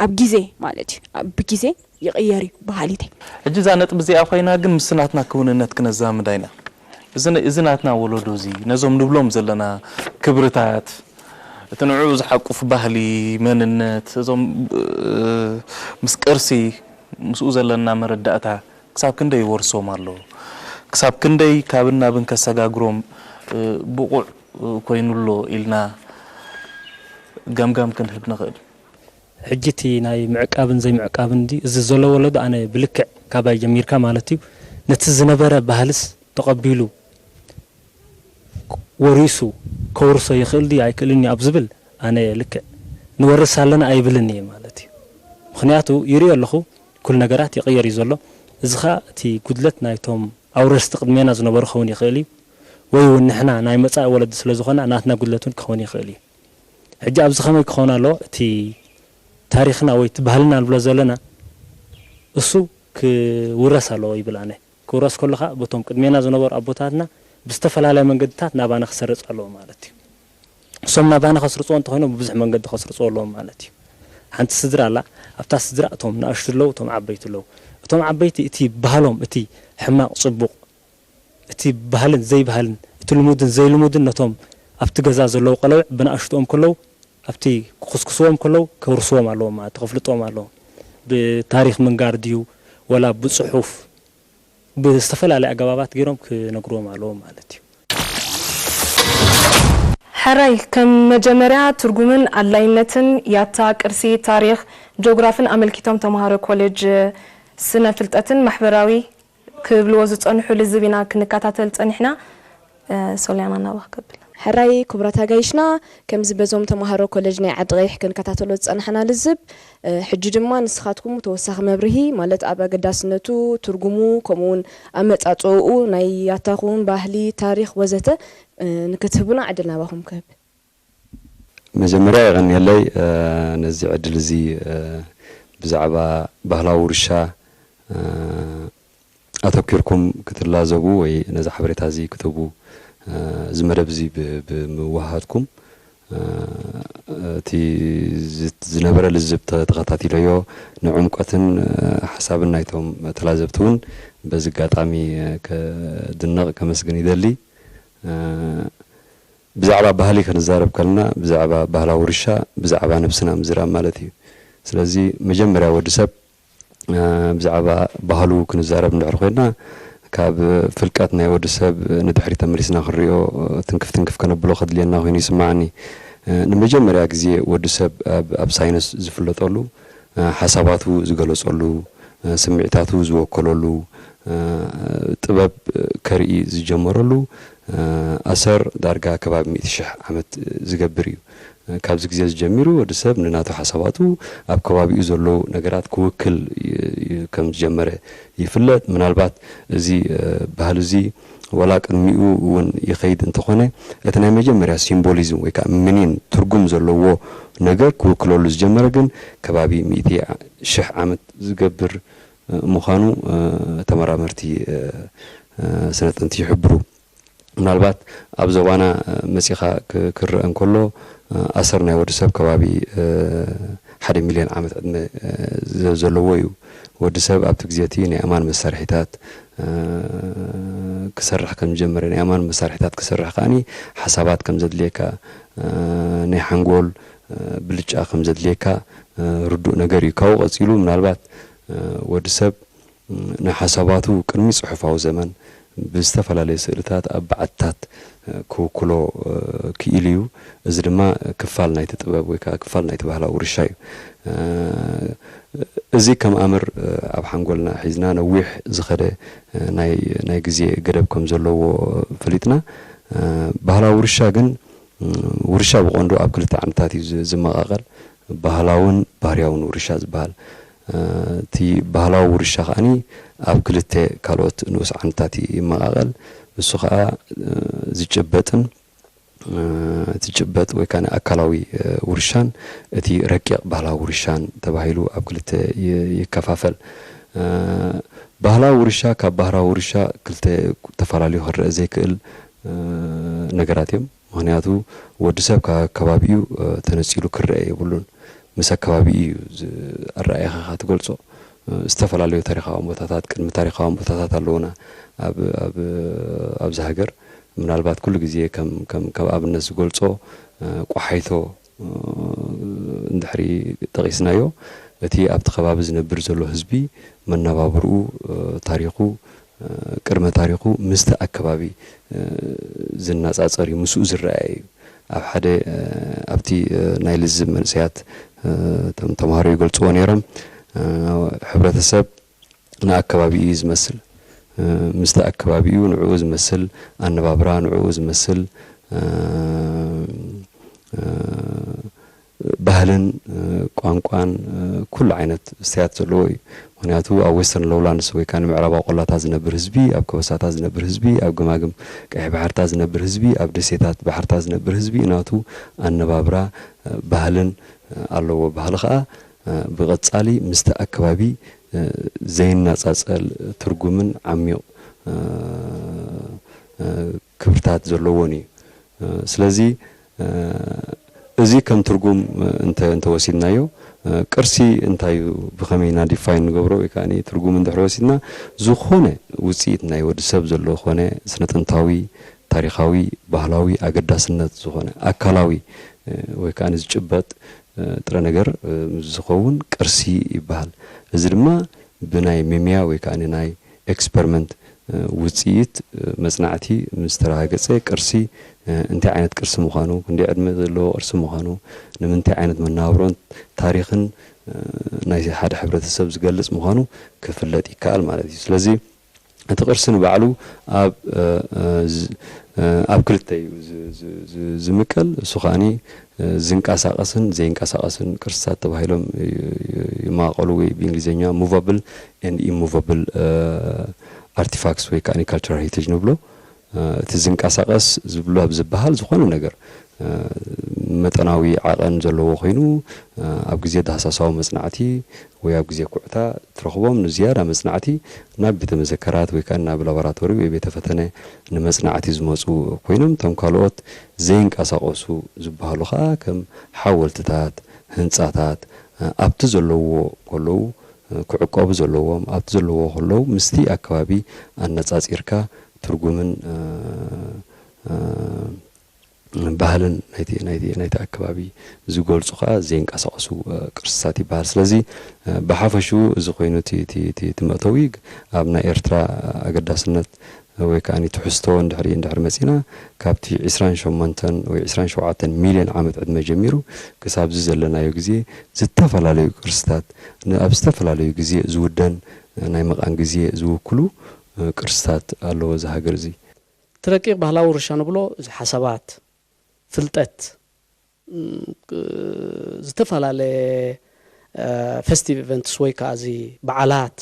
ኣብ ግዜ ማለት እዩ። ብግዜ ይቕየር እዩ ባህሊተይ። ሕጂ እዛ ነጥቢ እዚኣ ኮይና ግን ምስ ናትና ክውንነት ክነዛምዳ ኢና። እዚ ናትና ወለዶ እዚ ነዞም ንብሎም ዘለና ክብርታት እቲ ንዕኡ ዝሓቁፍ ባህሊ፣ መንነት፣ እዞም ምስ ቅርሲ ምስኡ ዘለና መረዳእታ ክሳብ ክንደይ ይወርሶም ኣሎ፣ ክሳብ ክንደይ ካብን ናብን ከሰጋግሮም ብቑዕ ኮይኑ ኣሎ ኢልና ገምጋም ክንህብ ንኽእል። ሕጂ እቲ ናይ ምዕቃብን ዘይምዕቃብን እዚ ዘሎ ወለዶ ኣነ ብልክዕ ካባይ ጀሚርካ ማለት እዩ ነቲ ዝነበረ ባህልስ ተቐቢሉ ወሪሱ ከውርሶ ይኽእል ድዩ ኣይክእልን እዩ ኣብ ዝብል ኣነ ልክዕ ንወርስ ኣለና ኣይብልን እየ ማለት እዩ። ምኽንያቱ ይሪኦ ኣለኹ ኩሉ ነገራት ይቕየር እዩ ዘሎ። እዚ ኸኣ እቲ ጉድለት ናይቶም ኣውረስቲ ቅድሜና ዝነበሩ ክኸውን ይኽእል እዩ ወይ እውን ንሕና ናይ መጻኢ ወለዲ ስለ ዝኾና ናትና ጉድለት እውን ክኸውን ይኽእል እዩ። ሕጂ ኣብዚ ከመይ ክኸውን ኣለዎ እቲ ታሪኽና ወይ እቲ ባህልና ንብሎ ዘለና እሱ ክውረስ ኣለዎ ይብል ኣነ። ክውረስ ከሎ ከዓ በቶም ቅድሜና ዝነበሩ ኣቦታትና ብዝተፈላለየ መንገድታት ናባና ክሰርፅ ኣለዎ ማለት እዩ። እሶም ናባና ከስርፅዎ እንተኾይኖም ብብዙሕ መንገዲ ከስርፅዎ ኣለዎም ማለት እዩ። ሓንቲ ስድራ ኣላ። ኣብታ ስድራ እቶም ንኣሽቱ ኣለዉ፣ እቶም ዓበይቲ ኣለዉ። እቶም ዓበይቲ እቲ ባህሎም እቲ ሕማቕ ፅቡቕ እቲ ባህልን ዘይባህልን እቲ ልሙድን ዘይልሙድን ነቶም ኣብቲ ገዛ ዘለዉ ቆለውዕ ብንኣሽትኦም ከለዉ ኣብቲ ክኹስኩስዎም ከለዉ ከውርስዎም ኣለዎም ማለት ከፍልጥዎም ኣለዎም። ብታሪኽ ምንጋር ድዩ ወላ ብፅሑፍ ብዝተፈላለየ ኣገባባት ገይሮም ክነግርዎም ኣለዎም ማለት እዩ። ሕራይ ከም መጀመርያ ትርጉምን ኣድላይነትን ያታ ቅርሲ፣ ታሪኽ፣ ጂኦግራፍን ኣመልኪቶም ተምሃሮ ኮሌጅ ስነ ፍልጠትን ማሕበራዊ ክብልዎ ዝጸንሑ ልዝብ ኢና ክንከታተል ጸኒሕና። ሶልያና ናባኽ ከብል። ሕራይ ክቡራት ኣጋይሽና፣ ከምዚ በዞም ተምሃሮ ኮሌጅ ናይ ዓዲ ቀይሕ ክንከታተሎ ዝጸናሕና ልዝብ፣ ሕጂ ድማ ንስኻትኩም ተወሳኺ መብርሂ ማለት ኣብ ኣገዳስነቱ፣ ትርጉሙ፣ ከምኡውን ኣመጻጽኡ ናይ ያታኹም ባህሊ፣ ታሪኽ ወዘተ ንክትህቡና ዕድል ናባኹም ክህብ። መጀመርያ የቐንየለይ ነዚ ዕድል እዚ ብዛዕባ ባህላዊ ውርሻ ኣተኪርኩም ክትላዘቡ ወይ ነዚ ሓበሬታ እዚ ክትህቡ እዚ መደብ እዚ ብምውሃትኩም እቲ ዝነበረ ልዝብ ተኸታቲለዮ ንዕምቆትን ሓሳብን ናይቶም ተላዘብቲ እውን በዚ ኣጋጣሚ ከድንቕ ከመስግን ይደሊ። ብዛዕባ ባህሊ ክንዛረብ ከለና ብዛዕባ ባህላዊ ውርሻ ብዛዕባ ነብስና ምዝራብ ማለት እዩ። ስለዚ መጀመርያ ወዲ ሰብ ብዛዕባ ባህሉ ክንዛረብ እንድሕር ኮይና ካብ ፍልቀት ናይ ወዲ ሰብ ንድሕሪ ተመሊስና ክንሪኦ ትንክፍ ትንክፍ ከነብሎ ከድልየና ኮይኑ ይስማዓኒ። ንመጀመርያ ግዜ ወዲ ሰብ ኣብ ሳይንስ ዝፍለጠሉ ሓሳባቱ ዝገለጸሉ ስምዒታቱ ዝወከለሉ ጥበብ ከርኢ ዝጀመረሉ ኣሰር ዳርጋ ከባቢ ሚእቲ ሽሕ ዓመት ዝገብር እዩ። ካብዚ ግዜ እዚ ጀሚሩ ወዲ ሰብ ንናቱ ሓሳባቱ ኣብ ከባቢኡ ዘለዉ ነገራት ክውክል ከም ዝጀመረ ይፍለጥ። ምናልባት እዚ ባህሊ እዚ ዋላ ቅድሚኡ እውን ይኸይድ እንተኾነ እቲ ናይ መጀመርያ ሲምቦሊዝም ወይ ከዓ ምኒን ትርጉም ዘለዎ ነገር ክውክለሉ ዝጀመረ ግን ከባቢ ሚእቲ ሽሕ ዓመት ዝገብር ምዃኑ ተመራመርቲ ስነ ጥንቲ ይሕብሩ። ምናልባት ኣብ ዞባና መፂኻ ክረአ እንከሎ ኣሰር ናይ ወዲ ሰብ ከባቢ ሓደ ሚልዮን ዓመት ዕድመ ዘለዎ እዩ። ወዲ ሰብ ኣብቲ ግዜ እቲ ናይ ኣእማን መሳርሒታት ክሰርሕ ከም ዝጀመረ ናይ ኣእማን መሳርሒታት ክሰርሕ ከዓኒ ሓሳባት ከም ዘድልየካ ናይ ሓንጎል ብልጫ ከም ዘድልየካ ርዱእ ነገር እዩ። ካብኡ ቀፂሉ ምናልባት ወዲ ሰብ ንሓሳባቱ ቅድሚ ጽሑፋዊ ዘመን ብዝተፈላለየ ስእልታት ኣብ በዓትታት ክውክሎ ክኢሉ እዩ። እዚ ድማ ክፋል ናይቲ ጥበብ ወይ ከዓ ክፋል ናይቲ ባህላዊ ውርሻ እዩ። እዚ ከም ኣምር ኣብ ሓንጎልና ሒዝና ነዊሕ ዝኸደ ናይ ግዜ ገደብ ከም ዘለዎ ፈሊጥና ባህላዊ ውርሻ ግን ውርሻ ብቐንዱ ኣብ ክልተ ዓንድታት እዩ ዝመቓቐል፣ ባህላውን ባህርያውን ውርሻ ዝበሃል። እቲ ባህላዊ ውርሻ ከዓኒ ኣብ ክልተ ካልኦት ንኡስ ዓንድታት ይመቓቐል። እሱ ከዓ ዝጭበጥን እቲ ጭበጥ ወይ ከዓ ኣካላዊ ውርሻን እቲ ረቂቕ ባህላዊ ውርሻን ተባሂሉ ኣብ ክልተ ይከፋፈል። ባህላዊ ውርሻ ካብ ባህራዊ ውርሻ ክልተ ተፈላለዩ ክረአ ዘይክእል ነገራት እዮም። ምኽንያቱ ወዲ ሰብ ካብ ከባቢኡ ተነፂሉ ክረአ የብሉን። ምስ ኣከባቢኡ እዩ ኣረኣእያኻ ትገልፆ። ዝተፈላለዩ ታሪኻዊ ቦታታት ቅድሚ ታሪኻዊ ቦታታት ኣለውና ኣብዚ ሃገር። ምናልባት ኩሉ ግዜ ከም ኣብነት ዝገልፆ ቋሓይቶ እንድሕሪ ጠቒስናዮ እቲ ኣብቲ ከባቢ ዝነብር ዘሎ ህዝቢ መነባብርኡ ታሪኹ ቅድመ ታሪኹ ምስቲ ኣከባቢ ዝነፃፀር እዩ፣ ምስኡ ዝረኣየ እዩ። ኣብ ሓደ ኣብቲ ናይ ልዝብ መንእሰያት እቶም ተምሃሮ ይገልፅዎ ነይሮም። ሕብረተሰብ ንኣከባቢኡ እዩ ዝመስል፣ ምስቲ ኣከባቢኡ ንዕኡ ዝመስል ኣነባብራ ንዕኡ ዝመስል ባህልን ቋንቋን ኩሉ ዓይነት እስተያት ዘለዎ እዩ። ምክንያቱ ኣብ ዌስተርን ሎውላንድስ ወይ ከዓ ንምዕራባዊ ቆላታት ዝነብር ህዝቢ፣ ኣብ ከበሳታት ዝነብር ህዝቢ፣ ኣብ ገማግም ቀይሕ ባሕርታት ዝነብር ህዝቢ፣ ኣብ ደሴታት ባሕርታት ዝነብር ህዝቢ ናቱ ኣነባብራ ባህልን ኣለዎ። ባህሊ ከዓ ብቐፃሊ ምስቲ ኣከባቢ ዘይነፃፀል ትርጉምን ዓሚቕ ክብርታት ዘለዎን እዩ። ስለዚ እዚ ከም ትርጉም እንተወሲድናዮ ቅርሲ እንታይ እዩ ብኸመይ ኢና ዲፋይን ንገብሮ ወይ ከዓ ትርጉም እንድሕር ወሲድና ዝኾነ ውፅኢት ናይ ወዲ ሰብ ዘሎ ኮነ ስነ ጥንታዊ ታሪኻዊ ባህላዊ ኣገዳስነት ዝኾነ ኣካላዊ ወይ ከዓ ዝጭበጥ ጥረ ነገር ዝኸውን ቅርሲ ይበሃል። እዚ ድማ ብናይ ሜምያ ወይ ከዓ ናይ ኤክስፐሪመንት ውፅኢት መፅናዕቲ ምስ ተረጋገፀ ቅርሲ እንታይ ዓይነት ቅርሲ ምዃኑ፣ ክንደይ ዕድመ ዘለዎ ቅርሲ ምዃኑ፣ ንምንታይ ዓይነት መነባብሮን ታሪኽን ናይ ሓደ ሕብረተሰብ ዝገልፅ ምዃኑ ክፍለጥ ይከኣል ማለት እዩ። ስለዚ እቲ ቅርሲ ንባዕሉ ኣብ ኣብ ክልተ እዩ ዝምቀል። እሱ ከዓኒ ዝንቀሳቀስን ዘይንቀሳቀስን ቅርስታት ተባሂሎም ይማቀሉ፣ ወይ ብእንግሊዝኛ movable and immovable artifacts ወይ ከዓ cultural heritage ንብሎ። እቲ ዝንቀሳቀስ ዝብሎ ኣብ ዝበሃል ዝኾነ ነገር መጠናዊ ዓቐን ዘለዎ ኮይኑ ኣብ ግዜ ዳህሳሳዊ መፅናዕቲ ወይ ኣብ ግዜ ኩዕታ ትረኽቦም ንዝያዳ መፅናዕቲ ናብ ቤተ መዘከራት ወይ ከዓ ናብ ላቦራቶሪ ወይ ቤተ ፈተነ ንመፅናዕቲ ዝመፁ ኮይኖም፣ እቶም ካልኦት ዘይንቀሳቀሱ ዝበሃሉ ከዓ ከም ሓወልትታት፣ ህንፃታት ኣብቲ ዘለዎ ከለዉ ክዕቀቡ ዘለዎም ኣብቲ ዘለዎ ከለዉ ምስቲ ኣከባቢ ኣነፃፂርካ ትርጉምን ባህልን ናይቲ ኣከባቢ ዝገልፁ ከዓ ዘይንቀሳቀሱ ቅርስታት ይበሃል። ስለዚ ብሓፈሽኡ እዚ ኮይኑ እቲ መእተዊ ኣብ ናይ ኤርትራ ኣገዳስነት ወይ ከዓ ትሕዝቶ እንድሕሪ እንድሕሪ መፂና ካብቲ ዕስራን ሸሞንተን ወይ ዕስራን ሸውዓተን ሚልዮን ዓመት ዕድመ ጀሚሩ ክሳብዚ ዘለናዮ ግዜ ዝተፈላለዩ ቅርስታት ኣብ ዝተፈላለዩ ግዜ ዝውደን ናይ መቓን ግዜ ዝውክሉ ቅርስታት ኣለዎ እዚ ሃገር እዚ። እቲ ረቂቕ ባህላዊ ውርሻ ንብሎ እዚ ሓሳባት፣ ፍልጠት፣ ዝተፈላለየ festive events ወይ ከዓ እዚ በዓላት፣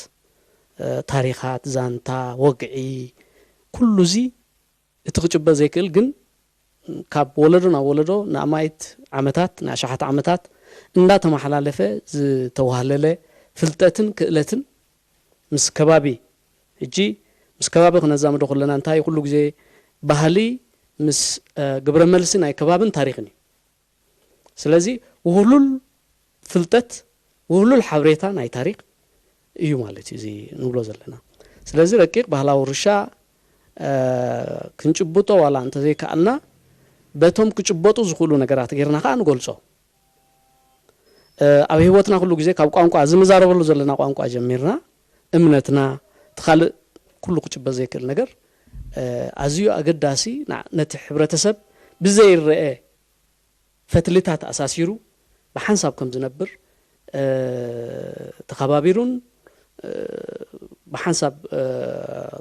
ታሪኻት፣ ዛንታ፣ ወግዒ፣ ኩሉ እዚ እቲ ክጭበጥ ዘይክእል ግን ካብ ወለዶ ናብ ወለዶ ንኣማኢት ዓመታት ንኣሽሓት ዓመታት እንዳተመሓላለፈ ዝተዋህለለ ፍልጠትን ክእለትን ምስ ከባቢ ሕጂ ምስ ከባቢ ክነዛምዶ ከለና እንታይ ኩሉ ግዜ ባህሊ ምስ ግብረ መልሲ ናይ ከባብን ታሪኽን እዩ። ስለዚ ውህሉል ፍልጠት ውህሉል ሓበሬታ ናይ ታሪኽ እዩ ማለት እዩ እዚ ንብሎ ዘለና። ስለዚ ረቂቕ ባህላዊ ውርሻ ክንጭብጦ ዋላ እንተዘይከኣልና በቶም ክጭበጡ ዝኽእሉ ነገራት ጌርና ከዓ ንገልጾ። ኣብ ህይወትና ኩሉ ግዜ ካብ ቋንቋ እዚ ንዛረበሉ ዘለና ቋንቋ ጀሚርና እምነትና እቲ ካልእ ኩሉ ክጭበጥ ዘይክእል ነገር ኣዝዩ ኣገዳሲ ነቲ ሕብረተሰብ ብዘይረአ ፈትልታት ኣሳሲሩ ብሓንሳብ ከም ዝነብር ተኸባቢሩን ብሓንሳብ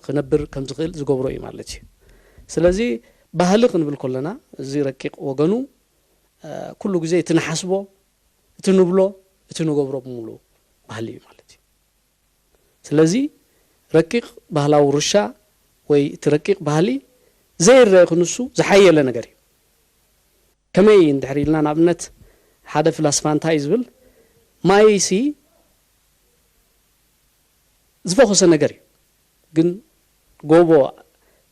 ክነብር ከም ዝኽእል ዝገብሮ እዩ ማለት እዩ። ስለዚ ባህሊ ክንብል ከለና እዚ ረቂቕ ወገኑ ኩሉ ግዜ እቲ ንሓስቦ እቲ ንብሎ እቲ ንገብሮ ብምሉእ ባህሊ እዩ ማለት እዩ። ስለዚ ረቂቕ ባህላዊ ውርሻ ወይ እቲ ረቂቕ ባህሊ ዘይረአ ክንሱ ዝሓየለ ነገር እዩ። ከመይ እንድሕር ኢልና ንኣብነት ሓደ ፍላስፋ እንታይ እዩ ዝብል ማይሲ ዝፈኾሰ ነገር እዩ ግን ጎቦ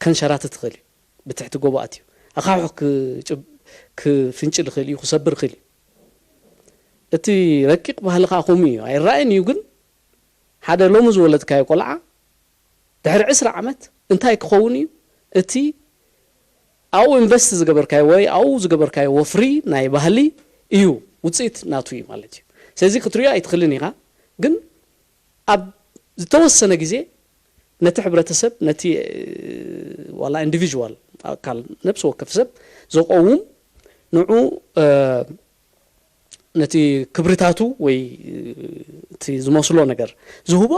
ከንሸራትት ይኽእል እዩ። ብትሕቲ ጎቦ ኣትዩ ኣኻውሕ ክፍንጭል ይኽእል እዩ፣ ክሰብር ይኽእል እዩ። እቲ ረቂቕ ባህሊ ከዓ ከምኡ እዩ፣ ኣይረኣይን እዩ። ግን ሓደ ሎሚ ዝወለድካዮ ቆልዓ ድሕሪ ዕስራ ዓመት እንታይ ክኸውን እዩ? እቲ ኣብኡ ኢንቨስት ዝገበርካዮ ወይ ኣብኡ ዝገበርካዮ ወፍሪ ናይ ባህሊ እዩ ውፅኢት ናቱ እዩ ማለት እዩ። ስለዚ ክትሪኦ ኣይትኽልን ኢኻ፣ ግን ኣብ ዝተወሰነ ግዜ ነቲ ሕብረተሰብ ነቲ ዋላ ኢንዲቪዥዋል ኣካል ነብሲ ወከፍ ሰብ ዘቆውም ንዑ ነቲ ክብርታቱ ወይ እቲ ዝመስሎ ነገር ዝህቦ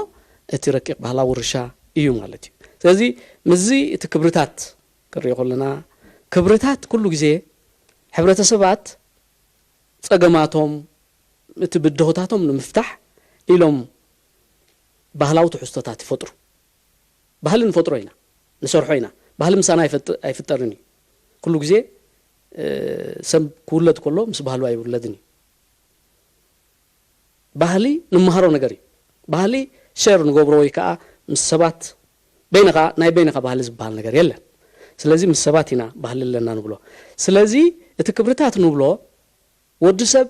እቲ ረቂቕ ባህላዊ ውርሻ እዩ ማለት እዩ። ስለዚ ምስዚ እቲ ክብርታት ክንሪኦ ከለና ክብርታት ኩሉ ግዜ ሕብረተሰባት ጸገማቶም እቲ ብድሆታቶም ንምፍታሕ ኢሎም ባህላዊ ትሕዝቶታት ይፈጥሩ። ባህሊ ንፈጥሮ ኢና፣ ንሰርሖ ኢና። ባህሊ ምሳና ኣይፈጥ- ኣይፍጠርን እዩ። ኩሉ ግዜ ሰብ ክውለድ ከሎ ምስ ባህሉ ኣይውለድን እዩ። ባህሊ ንመሃሮ ነገር እዩ። ባህሊ ሸር ንገብሮ ወይ ከዓ ምስ ሰባት በይንኻ ናይ በይንኻ ባህሊ ዝበሃል ነገር የለን። ስለዚ ምስ ሰባት ኢና ባህሊ ኣለና ንብሎ። ስለዚ እቲ ክብርታት ንብሎ ወዲ ሰብ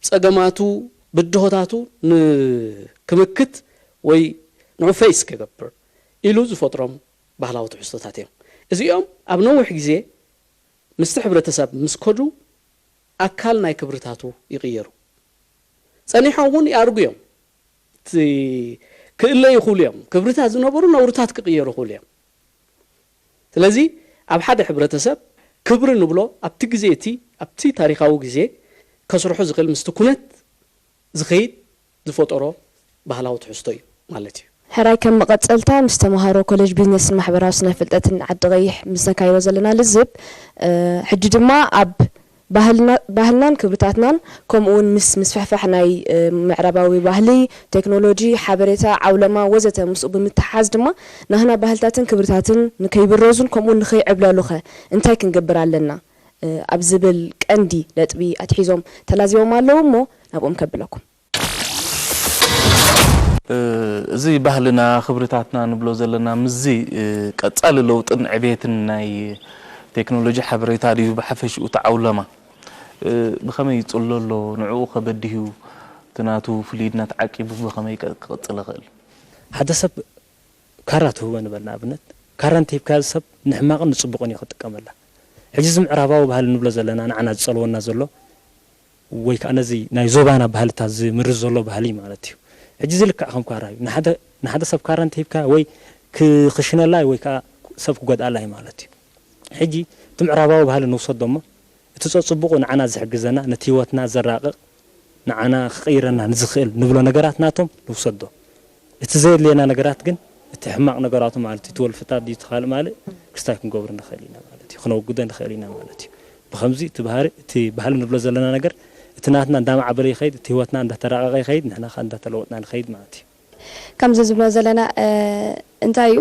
ጸገማቱ ብድሆታቱ ንክምክት ወይ ንዑ ፌስ ክገብር ኢሉ ዝፈጥሮም ባህላዊ ትሕዝቶታት እዮም። እዚኦም ኣብ ነዊሕ ግዜ ምስቲ ሕብረተሰብ ምስ ከዱ ኣካል ናይ ክብርታቱ ይቕየሩ። ጸኒሖም እውን ይኣርጉ እዮም። ክእለዩ ይኽእሉ እዮም። ክብርታት ዝነበሩ ነውርታት ክቕየሩ ይኽእሉ እዮም። ስለዚ ኣብ ሓደ ሕብረተሰብ ክብሪ ንብሎ ኣብቲ ግዜ እቲ ኣብቲ ታሪኻዊ ግዜ ከስርሑ ዝኽእል ምስቲ ኩነት ዝኸይድ ዝፈጠሮ ባህላዊ ትሕዝቶ እዩ ማለት እዩ። ሕራይ ከም መቐጸልታ ምስ ተምሃሮ ኮሌጅ ቢዝነስን ማሕበራዊ ስነ ፍልጠትን ዓዲ ቀይሕ ምስ ነካይዶ ዘለና ልዝብ ሕጂ ድማ ኣብ ባህልናን ክብርታትናን ከምኡ እውን ምስ ምስፍሕፋሕ ናይ ምዕራባዊ ባህሊ፣ ቴክኖሎጂ፣ ሓበሬታ፣ ዓውለማ ወዘተ ምስኡ ብምትሓዝ ድማ ናህና ባህልታትን ክብርታትን ንከይብረዙን ከምኡ ንከይዕብለሉኸ እንታይ ክንገብር ኣለና ኣብ ዝብል ቀንዲ ነጥቢ ኣትሒዞም ተላዚቦም ኣለዉ እሞ ናብኦም ከብለኩም። እዚ ባህልና ክብርታትና ንብሎ ዘለና ምስዚ ቀጻሊ ለውጥን ዕቤትን ናይ ቴክኖሎጂ ሓበሬታ ድዩ ብሓፈሽኡ ተዓውለማ ብኸመይ ይጽሎ ኣሎ ንዕኡ ከበድህዩ እቲ ናቱ ፍልይድነት ዓቂቡ ብኸመይ ክቕጽል ይኽእል? ሓደ ሰብ ካራ ትህቦ ንበል ንኣብነት ካራ እንተሂብካዮ ሰብ ንሕማቕን ንጽቡቕን እዩ ክጥቀመላ። ሕጂ እዚ ምዕራባዊ ባህሊ ንብሎ ዘለና ንዓና ዝጸልወና ዘሎ ወይ ከዓ ነዚ ናይ ዞባና ባህልታት ዝምርዝ ዘሎ ባህሊ ማለት እዩ። ሕጂ እዚ ልክዕ ከም ካራ እዩ። ንሓደ ንሓደ ሰብ ካራ እንተሂብካ ወይ ክኽሽነላ ወይ ከዓ ሰብ ክጎድኣላ እዩ ማለት እዩ። ሕጂ እቲ ምዕራባዊ ባህሊ ንውሰዶ እሞ እቲ ፀፅቡቑ ንዓና ዝሕግዘና ነቲ ህይወትና ዘራቕቕ ንዓና ክቕይረና ንዝኽእል ንብሎ ነገራት ናቶም ንውሰዶ። እቲ ዘየድልየና ነገራት ግን እቲ ሕማቕ ነገራቱ ማለት እዩ፣ እቲ ወልፍታት ድዩ እቲ ካልእ ማልእ ክስታይ ክንገብሮ ንኽእል ኢና ማለት እዩ፣ ክነውግዶ ንኽእል ኢና ማለት እዩ። ብኸምዚ እቲ ባህሪ እቲ ባህሊ ንብሎ ዘለና ነገር እቲ ናትና እንዳማዕበለ ይኸይድ፣ እቲ ህይወትና እንዳተራቐቐ ይኸይድ፣ ንሕና ኸዓ እንዳተለወጥና ንኸይድ ማለት እዩ። ከምዚ ዝብሎ ዘለና እንታይ እዩ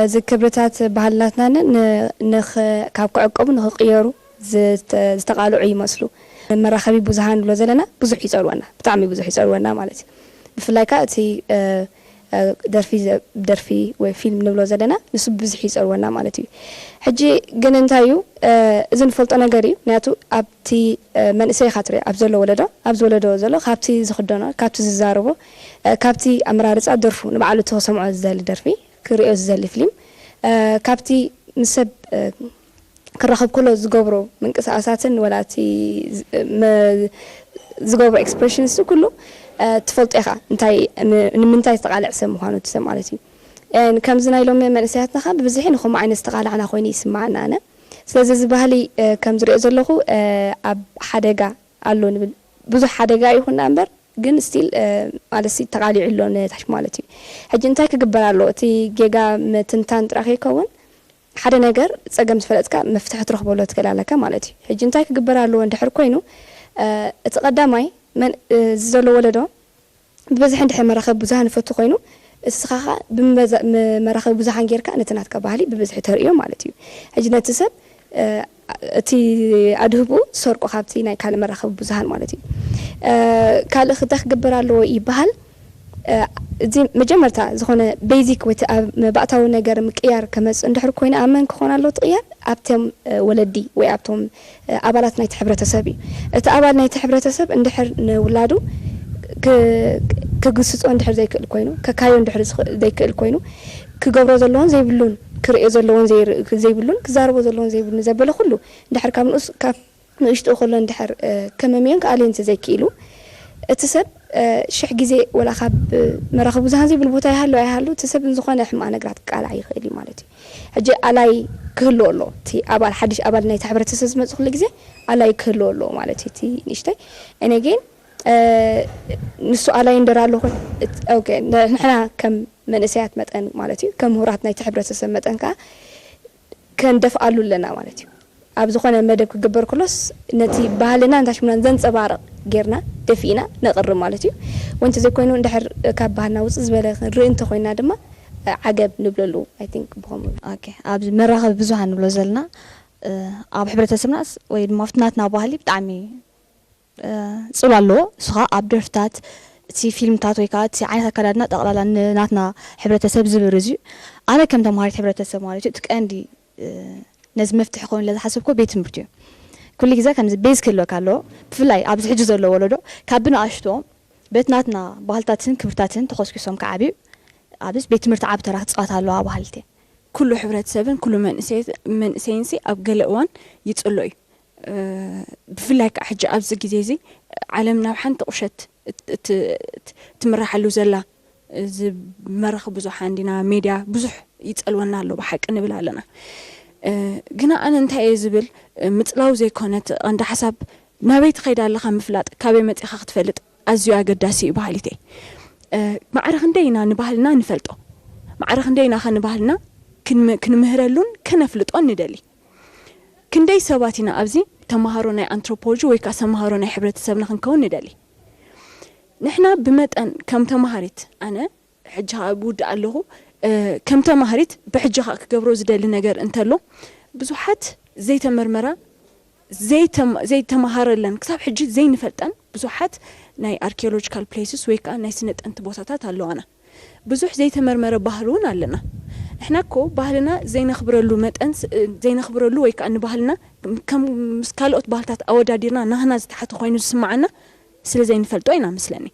እዚ ክብርታት ባህልናትናን ካብ ክዕቀቡ ንኽቕየሩ ዝተቓልዑ ይመስሉ። መራኸቢ ብዙሃን ንብሎ ዘለና ብዙሕ ይፀልወና፣ ብጣዕሚ ብዙሕ ይፀልወና ማለት እዩ። ብፍላይ ከዓ እቲ ደርፊ ደርፊ ወይ ፊልም ንብሎ ዘለና ንሱ ብብዝሒ ይፀልወና ማለት እዩ። ሕጂ ግን እንታይ እዩ እዚ ንፈልጦ ነገር እዩ። ምክንያቱ ኣብቲ መንእሰይ ኢኻ ትሪኦ፣ ኣብ ዘሎ ወለዶ፣ ኣብዚ ወለዶ ዘሎ ካብቲ ዝኽደኖ፣ ካብቲ ዝዛረቦ፣ ካብቲ ኣመራርፃ ደርፉ ንባዕሉ እቲ ክሰምዖ ዝደሊ ደርፊ፣ ክሪኦ ዝደሊ ፊልም፣ ካብቲ ምስ ሰብ ክራኸብ ከሎ ዝገብሮ ምንቅስቓሳትን ወላ እቲ ዝገብሮ expressions ኩሉ ትፈልጦ ኢኻ፣ እንታይ ንምንታይ ዝተቓልዐ ሰብ ምዃኑ እቲ ሰብ ማለት እዩ። ከምዚ ናይ ሎሚ መንእሰያትና ከ ብብዝሒ ንከምኡ ዓይነት ዝተቓላዕና ኮይኑ ይስምዓኒ ኣነ። ስለዚ እዚ ባህሊ ከም ዝሪኦ ዘለኹ ኣብ ሓደጋ ኣሎ ንብል። ብዙሕ ሓደጋ ይኹን ደኣ እምበር ግን still ማለት ሲ ተቓሊዑ ኣሎ ነታች ማለት እዩ። ሕጂ እንታይ ክግበር ኣለዎ? እቲ ጌጋ ምትንታን ጥራሕ ከይከውን ሓደ ነገር ጸገም ዝፈለጥካ መፍትሒ ትረኽበሉ ትኽእል ኣለካ ማለት እዩ። ሕጂ እንታይ ክግበር ኣለዎ እንድሕር ኮይኑ እቲ ቀዳማይ መን እዚ ዘሎ ወለዶ ብብዝሒ እንድሕር መራኸቢ ብዙሃን ይፈቱ ኮይኑ እስኻ ኸኣ ብመራኸቢ ብዙሃን ጌርካ ነቲ ናትካ ባህሊ ብብዝሒ ተርእዮ ማለት እዩ። ሕጂ ነቲ ሰብ እቲ ኣድህብኡ ዝሰርቆ ካብቲ ናይ ካልእ መራኸቢ ብዙሃን ማለት እዩ። ካልእ እንታይ ክግበር ኣለዎ ይበሃል። እዚ መጀመርታ ዝኾነ basic ወይ ኣብ መባእታዊ ነገር ምቅያር ከመፅእ እንድሕር ኮይኑ ኣብ መን ክኾን ኣለዎ እቲ ቅያር ኣብቶም ወለዲ ወይ ኣብቶም ኣባላት ናይቲ ሕብረተሰብ እዩ። እቲ ኣባል ናይቲ ሕብረተሰብ እንድሕር ንውላዱ ክግስፆ እንድሕር ዘይክእል ኮይኑ ከካዮ እንድሕር ዘይክእል ኮይኑ ክገብሮ ዘለዎን ዘይብሉን ክርእዮ ዘለዎን ዘይብሉን ክዛረቦ ዘለዎን ዘይብሉን ዘበለ ኩሉ እንድሕር ካብ ንኡስ ካብ ንእሽትኡ ከሎ እንድሕር ከመምዮን ክኣልዮን እንተዘይክኢሉ እቲ ሰብ ሽሕ ግዜ ወላ ካብ መራኸቢ ብዙሃን ዘይብሉ ቦታ ይሃሉ ኣይሃሉ እቲ ሰብ ንዝኾነ ሕማቕ ነገራት ክቃላዕ ይኽእል እዩ ማለት እዩ። ሕጂ ኣላይ ክህልዎ ኣለዎ። እቲ ኣባል ሓድሽ ኣባል ናይቲ ሕብረተሰብ ዝመጽእ ኩሉ ግዜ ኣላይ ክህልዎ ኣለዎ ማለት እዩ። እቲ ንእሽተይ እኔ ግን ንሱ ኣላይ እንደር ኣሎ ንሕና ከም መንእሰያት መጠን ማለት እዩ ከም ምሁራት ናይቲ ሕብረተሰብ መጠን ከዓ ከንደፍኣሉ ኣለና ማለት እዩ። ኣብ ዝኾነ መደብ ክግበር ከሎስ ነቲ ባህልናን ታሽሙናን ዘንፀባርቕ ጌርና ደፊእና ነቕርብ ማለት እዩ። ወይ እንተዘይኮይኑ እንድሕር ካብ ባህልና ውፅእ ዝበለ ክንርኢ እንተኾይንና ድማ ዓገብ ንብለሉ I think ብኸምኡ። Okay ኣብዚ መራኸቢ ብዙሃን ንብሎ ዘለና ኣብ ሕብረተሰብናስ ወይ ድማ ኣብቲ ናትና ባህሊ ብጣዕሚ ፅሉ ኣለዎ። እሱ ከዓ ኣብ ደርፍታት፣ እቲ ፊልምታት ወይ ከዓ እቲ ዓይነት ኣከዳድና ጠቕላላ ንናትና ሕብረተሰብ ዝብርዝ እዩ። ኣነ ከም ተምሃሪት ሕብረተሰብ ማለት እዩ እቲ ቀንዲ ነዚ መፍትሒ ክኸውን ኢለ ዝሓሰብኩ ቤት ትምህርቲ እዩ። ኩሉ ግዜ ከምዚ ቤዝ ክህልወካ ኣለዎ። ብፍላይ ኣብዚ ሕጂ ዘሎ ወለዶ ካብ ብንኣሽትኦም በቲ ናትና ባህልታትን ክብርታትን ተኾስኪሶም ክዓብዩ ኣብዚ ቤት ትምህርቲ ዓቢ ተራ ክፃወት ኣለዎ በሃሊት እየ። ኩሉ ሕብረተሰብን ኩሉ መንእሰይንሲ ኣብ ገለ እዋን ይፅሎ እዩ። ብፍላይ ከዓ ሕጂ ኣብዚ ግዜ እዚ ዓለም ናብ ሓንቲ ቁሸት ትምርሓሉ ዘላ እዚ መራኸቢ ብዙሓን ዲና ሜድያ ብዙሕ ይፀልወና ኣሎ ብሓቂ ንብል ኣለና። ግና ኣነ እንታይ እየ ዝብል፣ ምፅላው ዘይኮነ እቲ ቀንዲ ሓሳብ፣ ናበይ ትኸይድ ኣለኻ ምፍላጥ፣ ካበይ መፂኻ ክትፈልጥ ኣዝዩ ኣገዳሲ እዩ በሃሊት እየ። ማዕረ ክንደይ ኢና ንባህልና ንፈልጦ? ማዕረ ክንደይ ኢና ኸ ንባህልና ክንምህረሉን ከነፍልጦን ንደሊ? ክንደይ ሰባት ኢና ኣብዚ ተምሃሮ ናይ ኣንትሮፖሎጂ ወይ ከዓ ተምሃሮ ናይ ሕብረተሰብና ክንከውን ንደሊ? ንሕና ብመጠን ከም ተምሃሪት ኣነ ሕጂ ከዓ ብውድእ ኣለኹ። ከም ተማሃሪት ብሕጂ ከዓ ክገብሮ ዝደሊ ነገር እንተሎ፣ ብዙሓት ዘይተመርመራ ዘይተማሃረለን ክሳብ ሕጂ ዘይንፈልጠን ብዙሓት ናይ ኣርኪኦሎጂካል ፕሌስስ ወይ ከዓ ናይ ስነ ጥንቲ ቦታታት ኣለዋና። ብዙሕ ዘይተመርመረ ባህሊ እውን ኣለና። ንሕና እኮ ባህልና ዘይነኽብረሉ መጠን ዘይነኽብረሉ ወይ ከዓ ንባህልና ከም ምስ ካልኦት ባህልታት ኣወዳዲርና ናህና ዝተሓተ ኮይኑ ዝስማዓና ስለ ዘይንፈልጦ ኢና መስለኒ።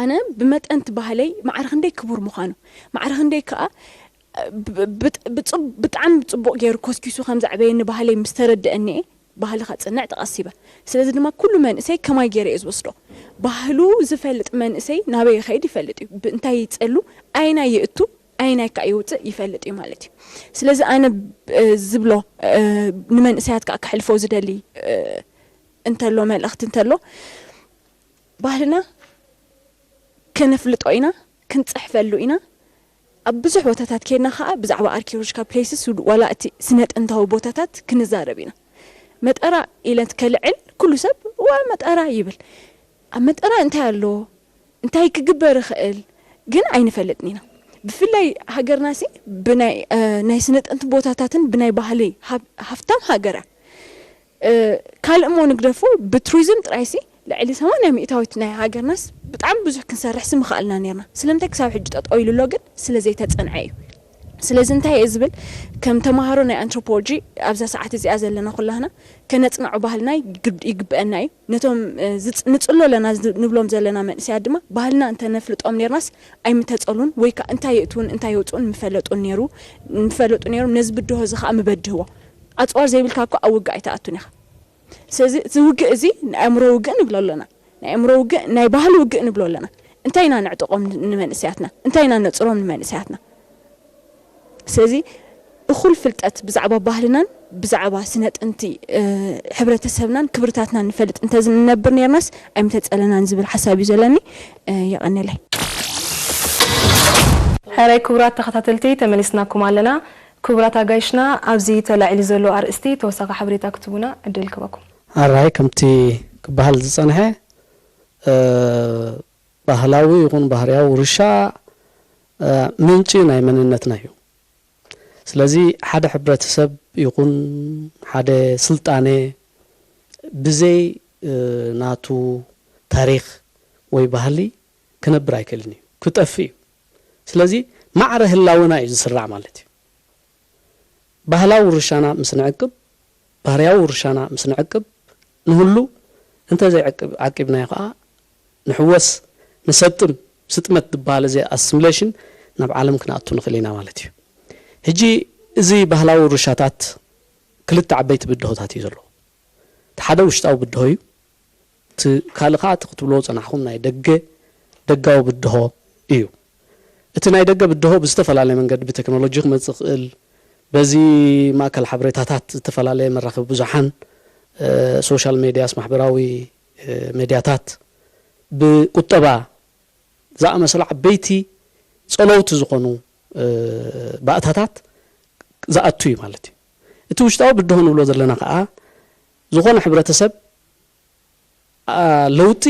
ኣነ ብመጠን እቲ ባህለይ ማዕረ ክንደይ ክቡር ምዃኑ፣ ማዕረ ክንደይ ከኣ ብጣዕሚ ብጽቡቕ ገይሩ ኮስኪሱ ከም ዘዕበየኒ ባህለይ ምስ ተረድአኒ እየ ባህሊ ከጽንዕ ተቐሲበ። ስለዚ ድማ ኩሉ መንእሰይ ከማይ ገይረ እየ ዝወስዶ። ባህሉ ዝፈልጥ መንእሰይ ናበይ ይኸይድ ይፈልጥ እዩ። ብእንታይ ይጸሉ፣ ኣየናይ ይእቱ፣ ኣየናይ ከኣ ይውጽእ ይፈልጥ እዩ ማለት እዩ። ስለዚ ኣነ ዝብሎ ንመንእሰያት ከኣ ከሕልፎ ዝደሊ እንተሎ፣ መልእኽቲ እንተሎ፣ ባህልና ከነፍልጦ ኢና፣ ክንጽሕፈሉ ኢና። ኣብ ብዙሕ ቦታታት ኬድና ኸኣ ብዛዕባ ኣርኪኦሎጂካል ፕሌስስ ዋላ እቲ ስነ ጥንታዊ ቦታታት ክንዛረብ ኢና። መጠራ ኢለ ከልዕል ኩሉ ሰብ ዋ መጠራ ይብል። ኣብ መጠራ እንታይ ኣሎ? እንታይ ክግበር ይኽእል? ግን ኣይንፈልጥን ኢና። ብፍላይ ሃገርናሲ ብናይ ናይ ስነ ጥንቲ ቦታታትን ብናይ ባህሊ ሃፍታም ሃገር እያ። ካልእ እሞ ንግደፎ፣ ብቱሪዝም ጥራይሲ ልዕሊ ሰማንያ ሚእታዊት ናይ ሃገርናስ ብጣዕሚ ብዙሕ ክንሰርሕሲ ምኸኣልና ነርና። ስለምንታይ ክሳብ ሕጂ ጠጠው ኢሉ ኣሎ ግን ስለ ዘይተጸንዐ እዩ። ስለዚ እንታይ እየ ዝብል፣ ከም ተምሃሮ ናይ ኣንትሮፖሎጂ ኣብዛ ሰዓት እዚኣ ዘለና ኩላህና ከነጽንዖ ባህልና ይግብአና እዩ። ነቶም ንጽሎ ኣለና ንብሎም ዘለና መንእሰያት ድማ ባህልና እንተነፍልጦም ነርናስ ኣይምተጸሉን ወይ ከዓ እንታይ የእትውን እንታይ የውፅኡን ምፈለጡን ነይሩ ምፈለጡ ነይሮም። ነዚ ብድሆ እዚ ከዓ ምበድህዎ። ኣፅዋር ዘይብልካ እኮ ኣብ ውግእ ኣይትኣቱን ኢኻ። ስለዚ እዚ ውግእ እዚ ናይ ኣእምሮ ውግእ ንብሎ ኣለና። ናይ ኣእምሮ ውግእ፣ ናይ ባህሊ ውግእ ንብሎ ኣለና። እንታይ ኢና ነዕጥቖም ንመንእሰያትና? እንታይ ኢና ነፅሮም ንመንእሰያትና? ስለዚ እኹል ፍልጠት ብዛዕባ ባህልናን ብዛዕባ ስነ ጥንቲ ሕብረተሰብናን ክብርታትናን ንፈልጥ እንተዝንነብር ነርናስ ኣይምተፀለናን ዝብል ሓሳብ እዩ ዘለኒ። የቐነለይ። ሕራይ ክቡራት ተኸታተልቲ ተመሊስናኩም ኣለና። ክቡራት ኣጋይሽና ኣብዚ ተላዒሉ ዘሎ ኣርእስቲ ተወሳኺ ሓበሬታ ክትቡና ዕድል ክበኩም። ኣራይ ከምቲ ክበሃል ዝጸንሐ ባህላዊ ይኹን ባህርያዊ ውርሻ ምንጪ ናይ መንነትና እዩ። ስለዚ ሓደ ሕብረተሰብ ይኹን ሓደ ስልጣነ ብዘይ ናቱ ታሪኽ ወይ ባህሊ ክነብር ኣይክእልን እዩ፣ ክጠፍእ እዩ። ስለዚ ማዕረ ህላወና እዩ ዝስራዕ ማለት እዩ። ባህላዊ ውርሻና ምስ ንዕቅብ፣ ባህርያዊ ውርሻና ምስ ንዕቅብ ንህሉ፣ እንተዘይ ዓቂብናዮ ከዓ ንሕወስ፣ ንሰጥም፣ ስጥመት ዝበሃል እዚ ኣስሚሌሽን ናብ ዓለም ክንኣቱ ንኽእል ኢና ማለት እዩ። ሕጂ እዚ ባህላዊ ውርሻታት ክልተ ዓበይቲ ብድሆታት እዩ ዘለዎ። እቲ ሓደ ውሽጣዊ ብድሆ እዩ። እቲ ካልእ ከዓ እቲ ክትብልዎ ዝፀናሕኹም ናይ ደገ ደጋዊ ብድሆ እዩ። እቲ ናይ ደገ ብድሆ ብዝተፈላለየ መንገዲ ብቴክኖሎጂ ክመፅእ ይኽእል። በዚ ማእከል ሓበሬታታት ዝተፈላለየ መራኸቢ ብዙሓን ሶሻል ሜድያስ ማሕበራዊ ሜድያታት ብቁጠባ ዝኣመሰሉ ዓበይቲ ፀለውቲ ዝኾኑ ባእታታት ዝኣቱ እዩ ማለት እዩ። እቲ ውሽጣዊ ብድሆ ንብሎ ዘለና ከዓ ዝኾነ ሕብረተሰብ ለውጢ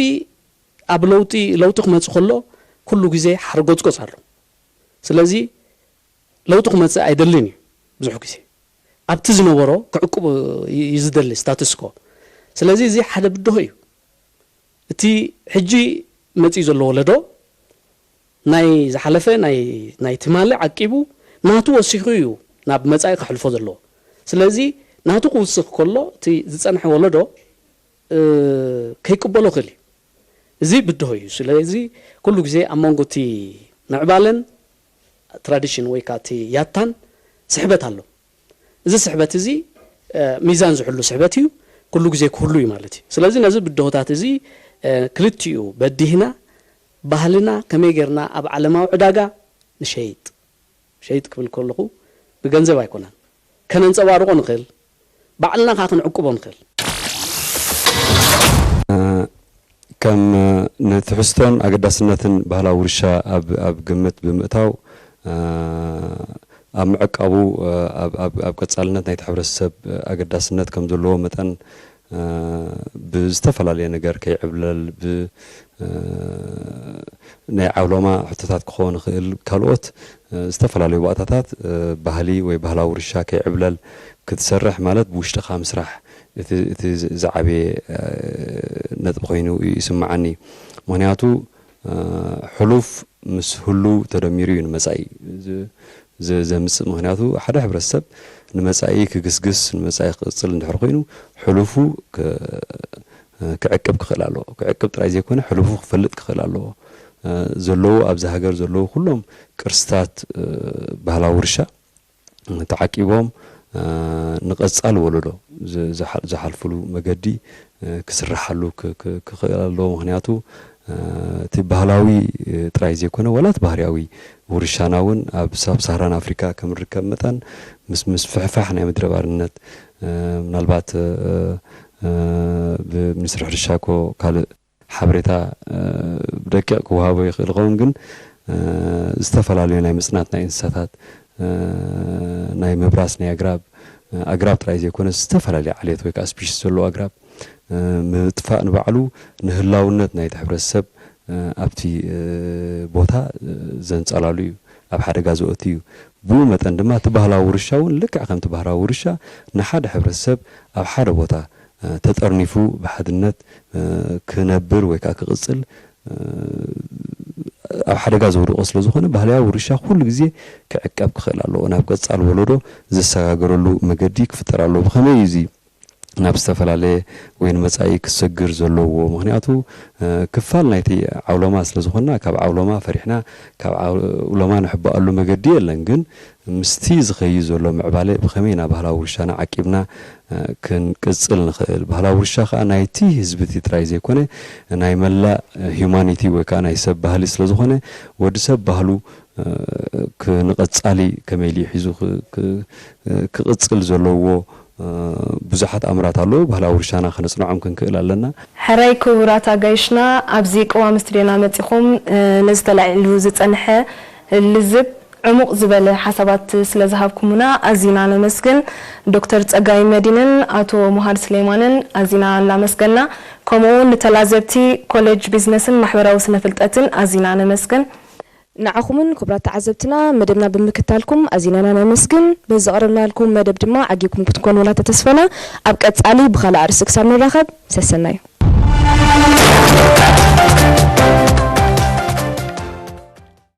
ኣብ ለውጢ ለውጢ ክመፅእ ከሎ ኩሉ ግዜ ሓርጎፅጎፅ ኣሎ። ስለዚ ለውጢ ክመፅእ ኣይደልን እዩ። ብዙሕ ግዜ ኣብቲ ዝነበሮ ክዕቅቡ እዩ ዝደሊ ስታትስኮ። ስለዚ እዚ ሓደ ብድሆ እዩ። እቲ ሕጂ መፅኡ ዘሎ ወለዶ ናይ ዝሓለፈ ናይ ትማሊ ዓቂቡ ናቱ ወሲኹ እዩ ናብ መፃኢ ከሕልፎ ዘለዎ። ስለዚ ናቱ ክውስኽ ከሎ እቲ ዝፀንሐ ወለዶ ከይቅበሎ ክእል እዩ። እዚ ብድሆ እዩ። ስለዚ ኩሉ ግዜ ኣብ መንጎ እቲ ምዕባለን ትራዲሽን ወይ ከዓ እቲ ያታን ስሕበት ኣሎ። እዚ ስሕበት እዚ ሚዛን ዝሕሉ ስሕበት እዩ፣ ኩሉ ግዜ ክህሉ እዩ ማለት እዩ። ስለዚ ነዚ ብድሆታት እዚ ክልቲኡ በዲህና ባህልና ከመይ ጌርና ኣብ ዓለማዊ ዕዳጋ ንሸይጥ፣ ሸይጥ ክብል ከለኹ ብገንዘብ ኣይኮነን፣ ከነንጸባርቆ ንኽእል፣ ባዕልና ከኣ ክንዕቅቦ ንኽእል። ከም ንትሕዝቶን ኣገዳስነትን ባህላዊ ውርሻ ኣብ ኣብ ግምት ብምእታው ኣብ ምዕቃቡ ኣብ ቀጻልነት ናይቲ ሕብረተሰብ ኣገዳስነት ከም ዘለዎ መጠን ብዝተፈላለየ ነገር ከይዕብለል ብ ናይ ዓውሎማ ሕቶታት ክኸውን ይኽእል ካልኦት ዝተፈላለዩ ባእታታት ባህሊ ወይ ባህላዊ ውርሻ ከይዕብለል ክትሰርሕ ማለት ብውሽጥኻ ምስራሕ እቲ ዝዓበየ ነጥቢ ኮይኑ ይስምዓኒ። ምኽንያቱ ሕሉፍ ምስ ህሉው ተደሚሩ እዩ ንመጻኢ ዘምጽእ። ምኽንያቱ ሓደ ሕብረተሰብ ንመጻኢ ክግስግስ ንመጻኢ ክቕጽል እንድሕር ኮይኑ ሕሉፉ ክዕቅብ ክኽእል ኣለዎ። ክዕቅብ ጥራይ ዘይኮነ ሕሉፉ ክፈልጥ ክኽእል ኣለዎ። ዘለዉ ኣብዚ ሃገር ዘለዉ ኩሎም ቅርስታት ባህላዊ ውርሻ ተዓቂቦም ንቐጻሊ ወለዶ ዝሓልፍሉ መገዲ ክስርሓሉ ክኽእል ኣለዎ። ምኽንያቱ እቲ ባህላዊ ጥራይ ዘይኮነ ዋላ እቲ ባህርያዊ ውርሻና እውን ኣብ ሳብ ሳህራን ኣፍሪካ ከም ርከብ መጠን ምስ ምስፍሕፋሕ ናይ ምድረ ባርነት ምናልባት ብሚኒስትሪ ሕርሻ ኮ ካልእ ሓበሬታ ብደቂቕ ክወሃቦ ይኽእል ይኸውን፣ ግን ዝተፈላለዩ ናይ ምጽናት ናይ እንስሳታት፣ ናይ ምብራስ ናይ ኣግራብ፣ ኣግራብ ጥራይ ዘይኮነ ዝተፈላለዩ ዓሌት ወይ ከዓ ስፒሽስ ዘለዎ ኣግራብ ምጥፋእ ንባዕሉ ንህላውነት ናይቲ ሕብረተሰብ ኣብቲ ቦታ ዘንጸላሉ እዩ፣ ኣብ ሓደጋ ዘእቱ እዩ። ብኡ መጠን ድማ እቲ ባህላዊ ውርሻ እውን ልክዕ ከምቲ ባህላዊ ውርሻ ንሓደ ሕብረተሰብ ኣብ ሓደ ቦታ ተጠርኒፉ ብሓድነት ክነብር ወይ ከዓ ክቕፅል ኣብ ሓደጋ ዘውድቆ ስለ ዝኾነ ባህላዊ ውርሻ ኩሉ ግዜ ክዕቀብ ክኽእል ኣለዎ። ናብ ቀፃል ወለዶ ዝሰጋገረሉ መገዲ ክፍጠር ኣለዎ። ብኸመይ እዩ እዚ ናብ ዝተፈላለየ ወይ ንመጻኢ ክሰግር ዘለዎ? ምኽንያቱ ክፋል ናይቲ ዓውሎማ ስለ ዝኾንና ካብ ዓውሎማ ፈሪሕና ካብ ዓውሎማ ንሕበኣሉ መገዲ የለን። ግን ምስቲ ዝኸይድ ዘሎ ምዕባለ ብኸመይ ኢና ባህላዊ ውርሻና ዓቂብና ክንቅጽል ንኽእል? ባህላዊ ውርሻ ከኣ ናይቲ ህዝቢ እቲ ጥራይ ዘይኮነ ናይ መላእ ሂዩማኒቲ ወይ ከኣ ናይ ሰብ ባህሊ ስለ ዝኾነ ወዲ ሰብ ባህሉ ክንቐጻሊ ከመይ ኢሉ ሒዙ ክቕጽል ዘለዎ ብዙሓት ኣምራት ኣለዉ። ባህላዊ ውርሻና ከነጽንዖም ክንክእል ኣለና። ሕራይ ክቡራት ኣጋይሽና ኣብዚ ቅዋም ስቱድዮና መጺኹም ነዚ ተላዒሉ ዝጸንሐ ልዝብ ዕሙቕ ዝበለ ሓሳባት ስለ ዝሃብኩሙና ኣዚና ነመስግን። ዶክተር ጸጋይ መዲንን ኣቶ ሙሃድ ስሌማንን ኣዚና እናመስገና ከምኡ እውን ንተላዘብቲ ኮሌጅ ቢዝነስን ማሕበራዊ ስነ ፍልጠትን ኣዚና ነመስግን። ንዓኹምን ክቡራት ተዓዘብትና መደብና ብምክታልኩም ኣዚና ኢና ነመስግን። በዚ ዘቕረብናልኩም መደብ ድማ ዓጊብኩም ክትኮኑ ወላ ተተስፈና። ኣብ ቀጻሊ ብኻልእ ኣርእስቲ ክሳብ ንራኸብ ሰሰናዩ።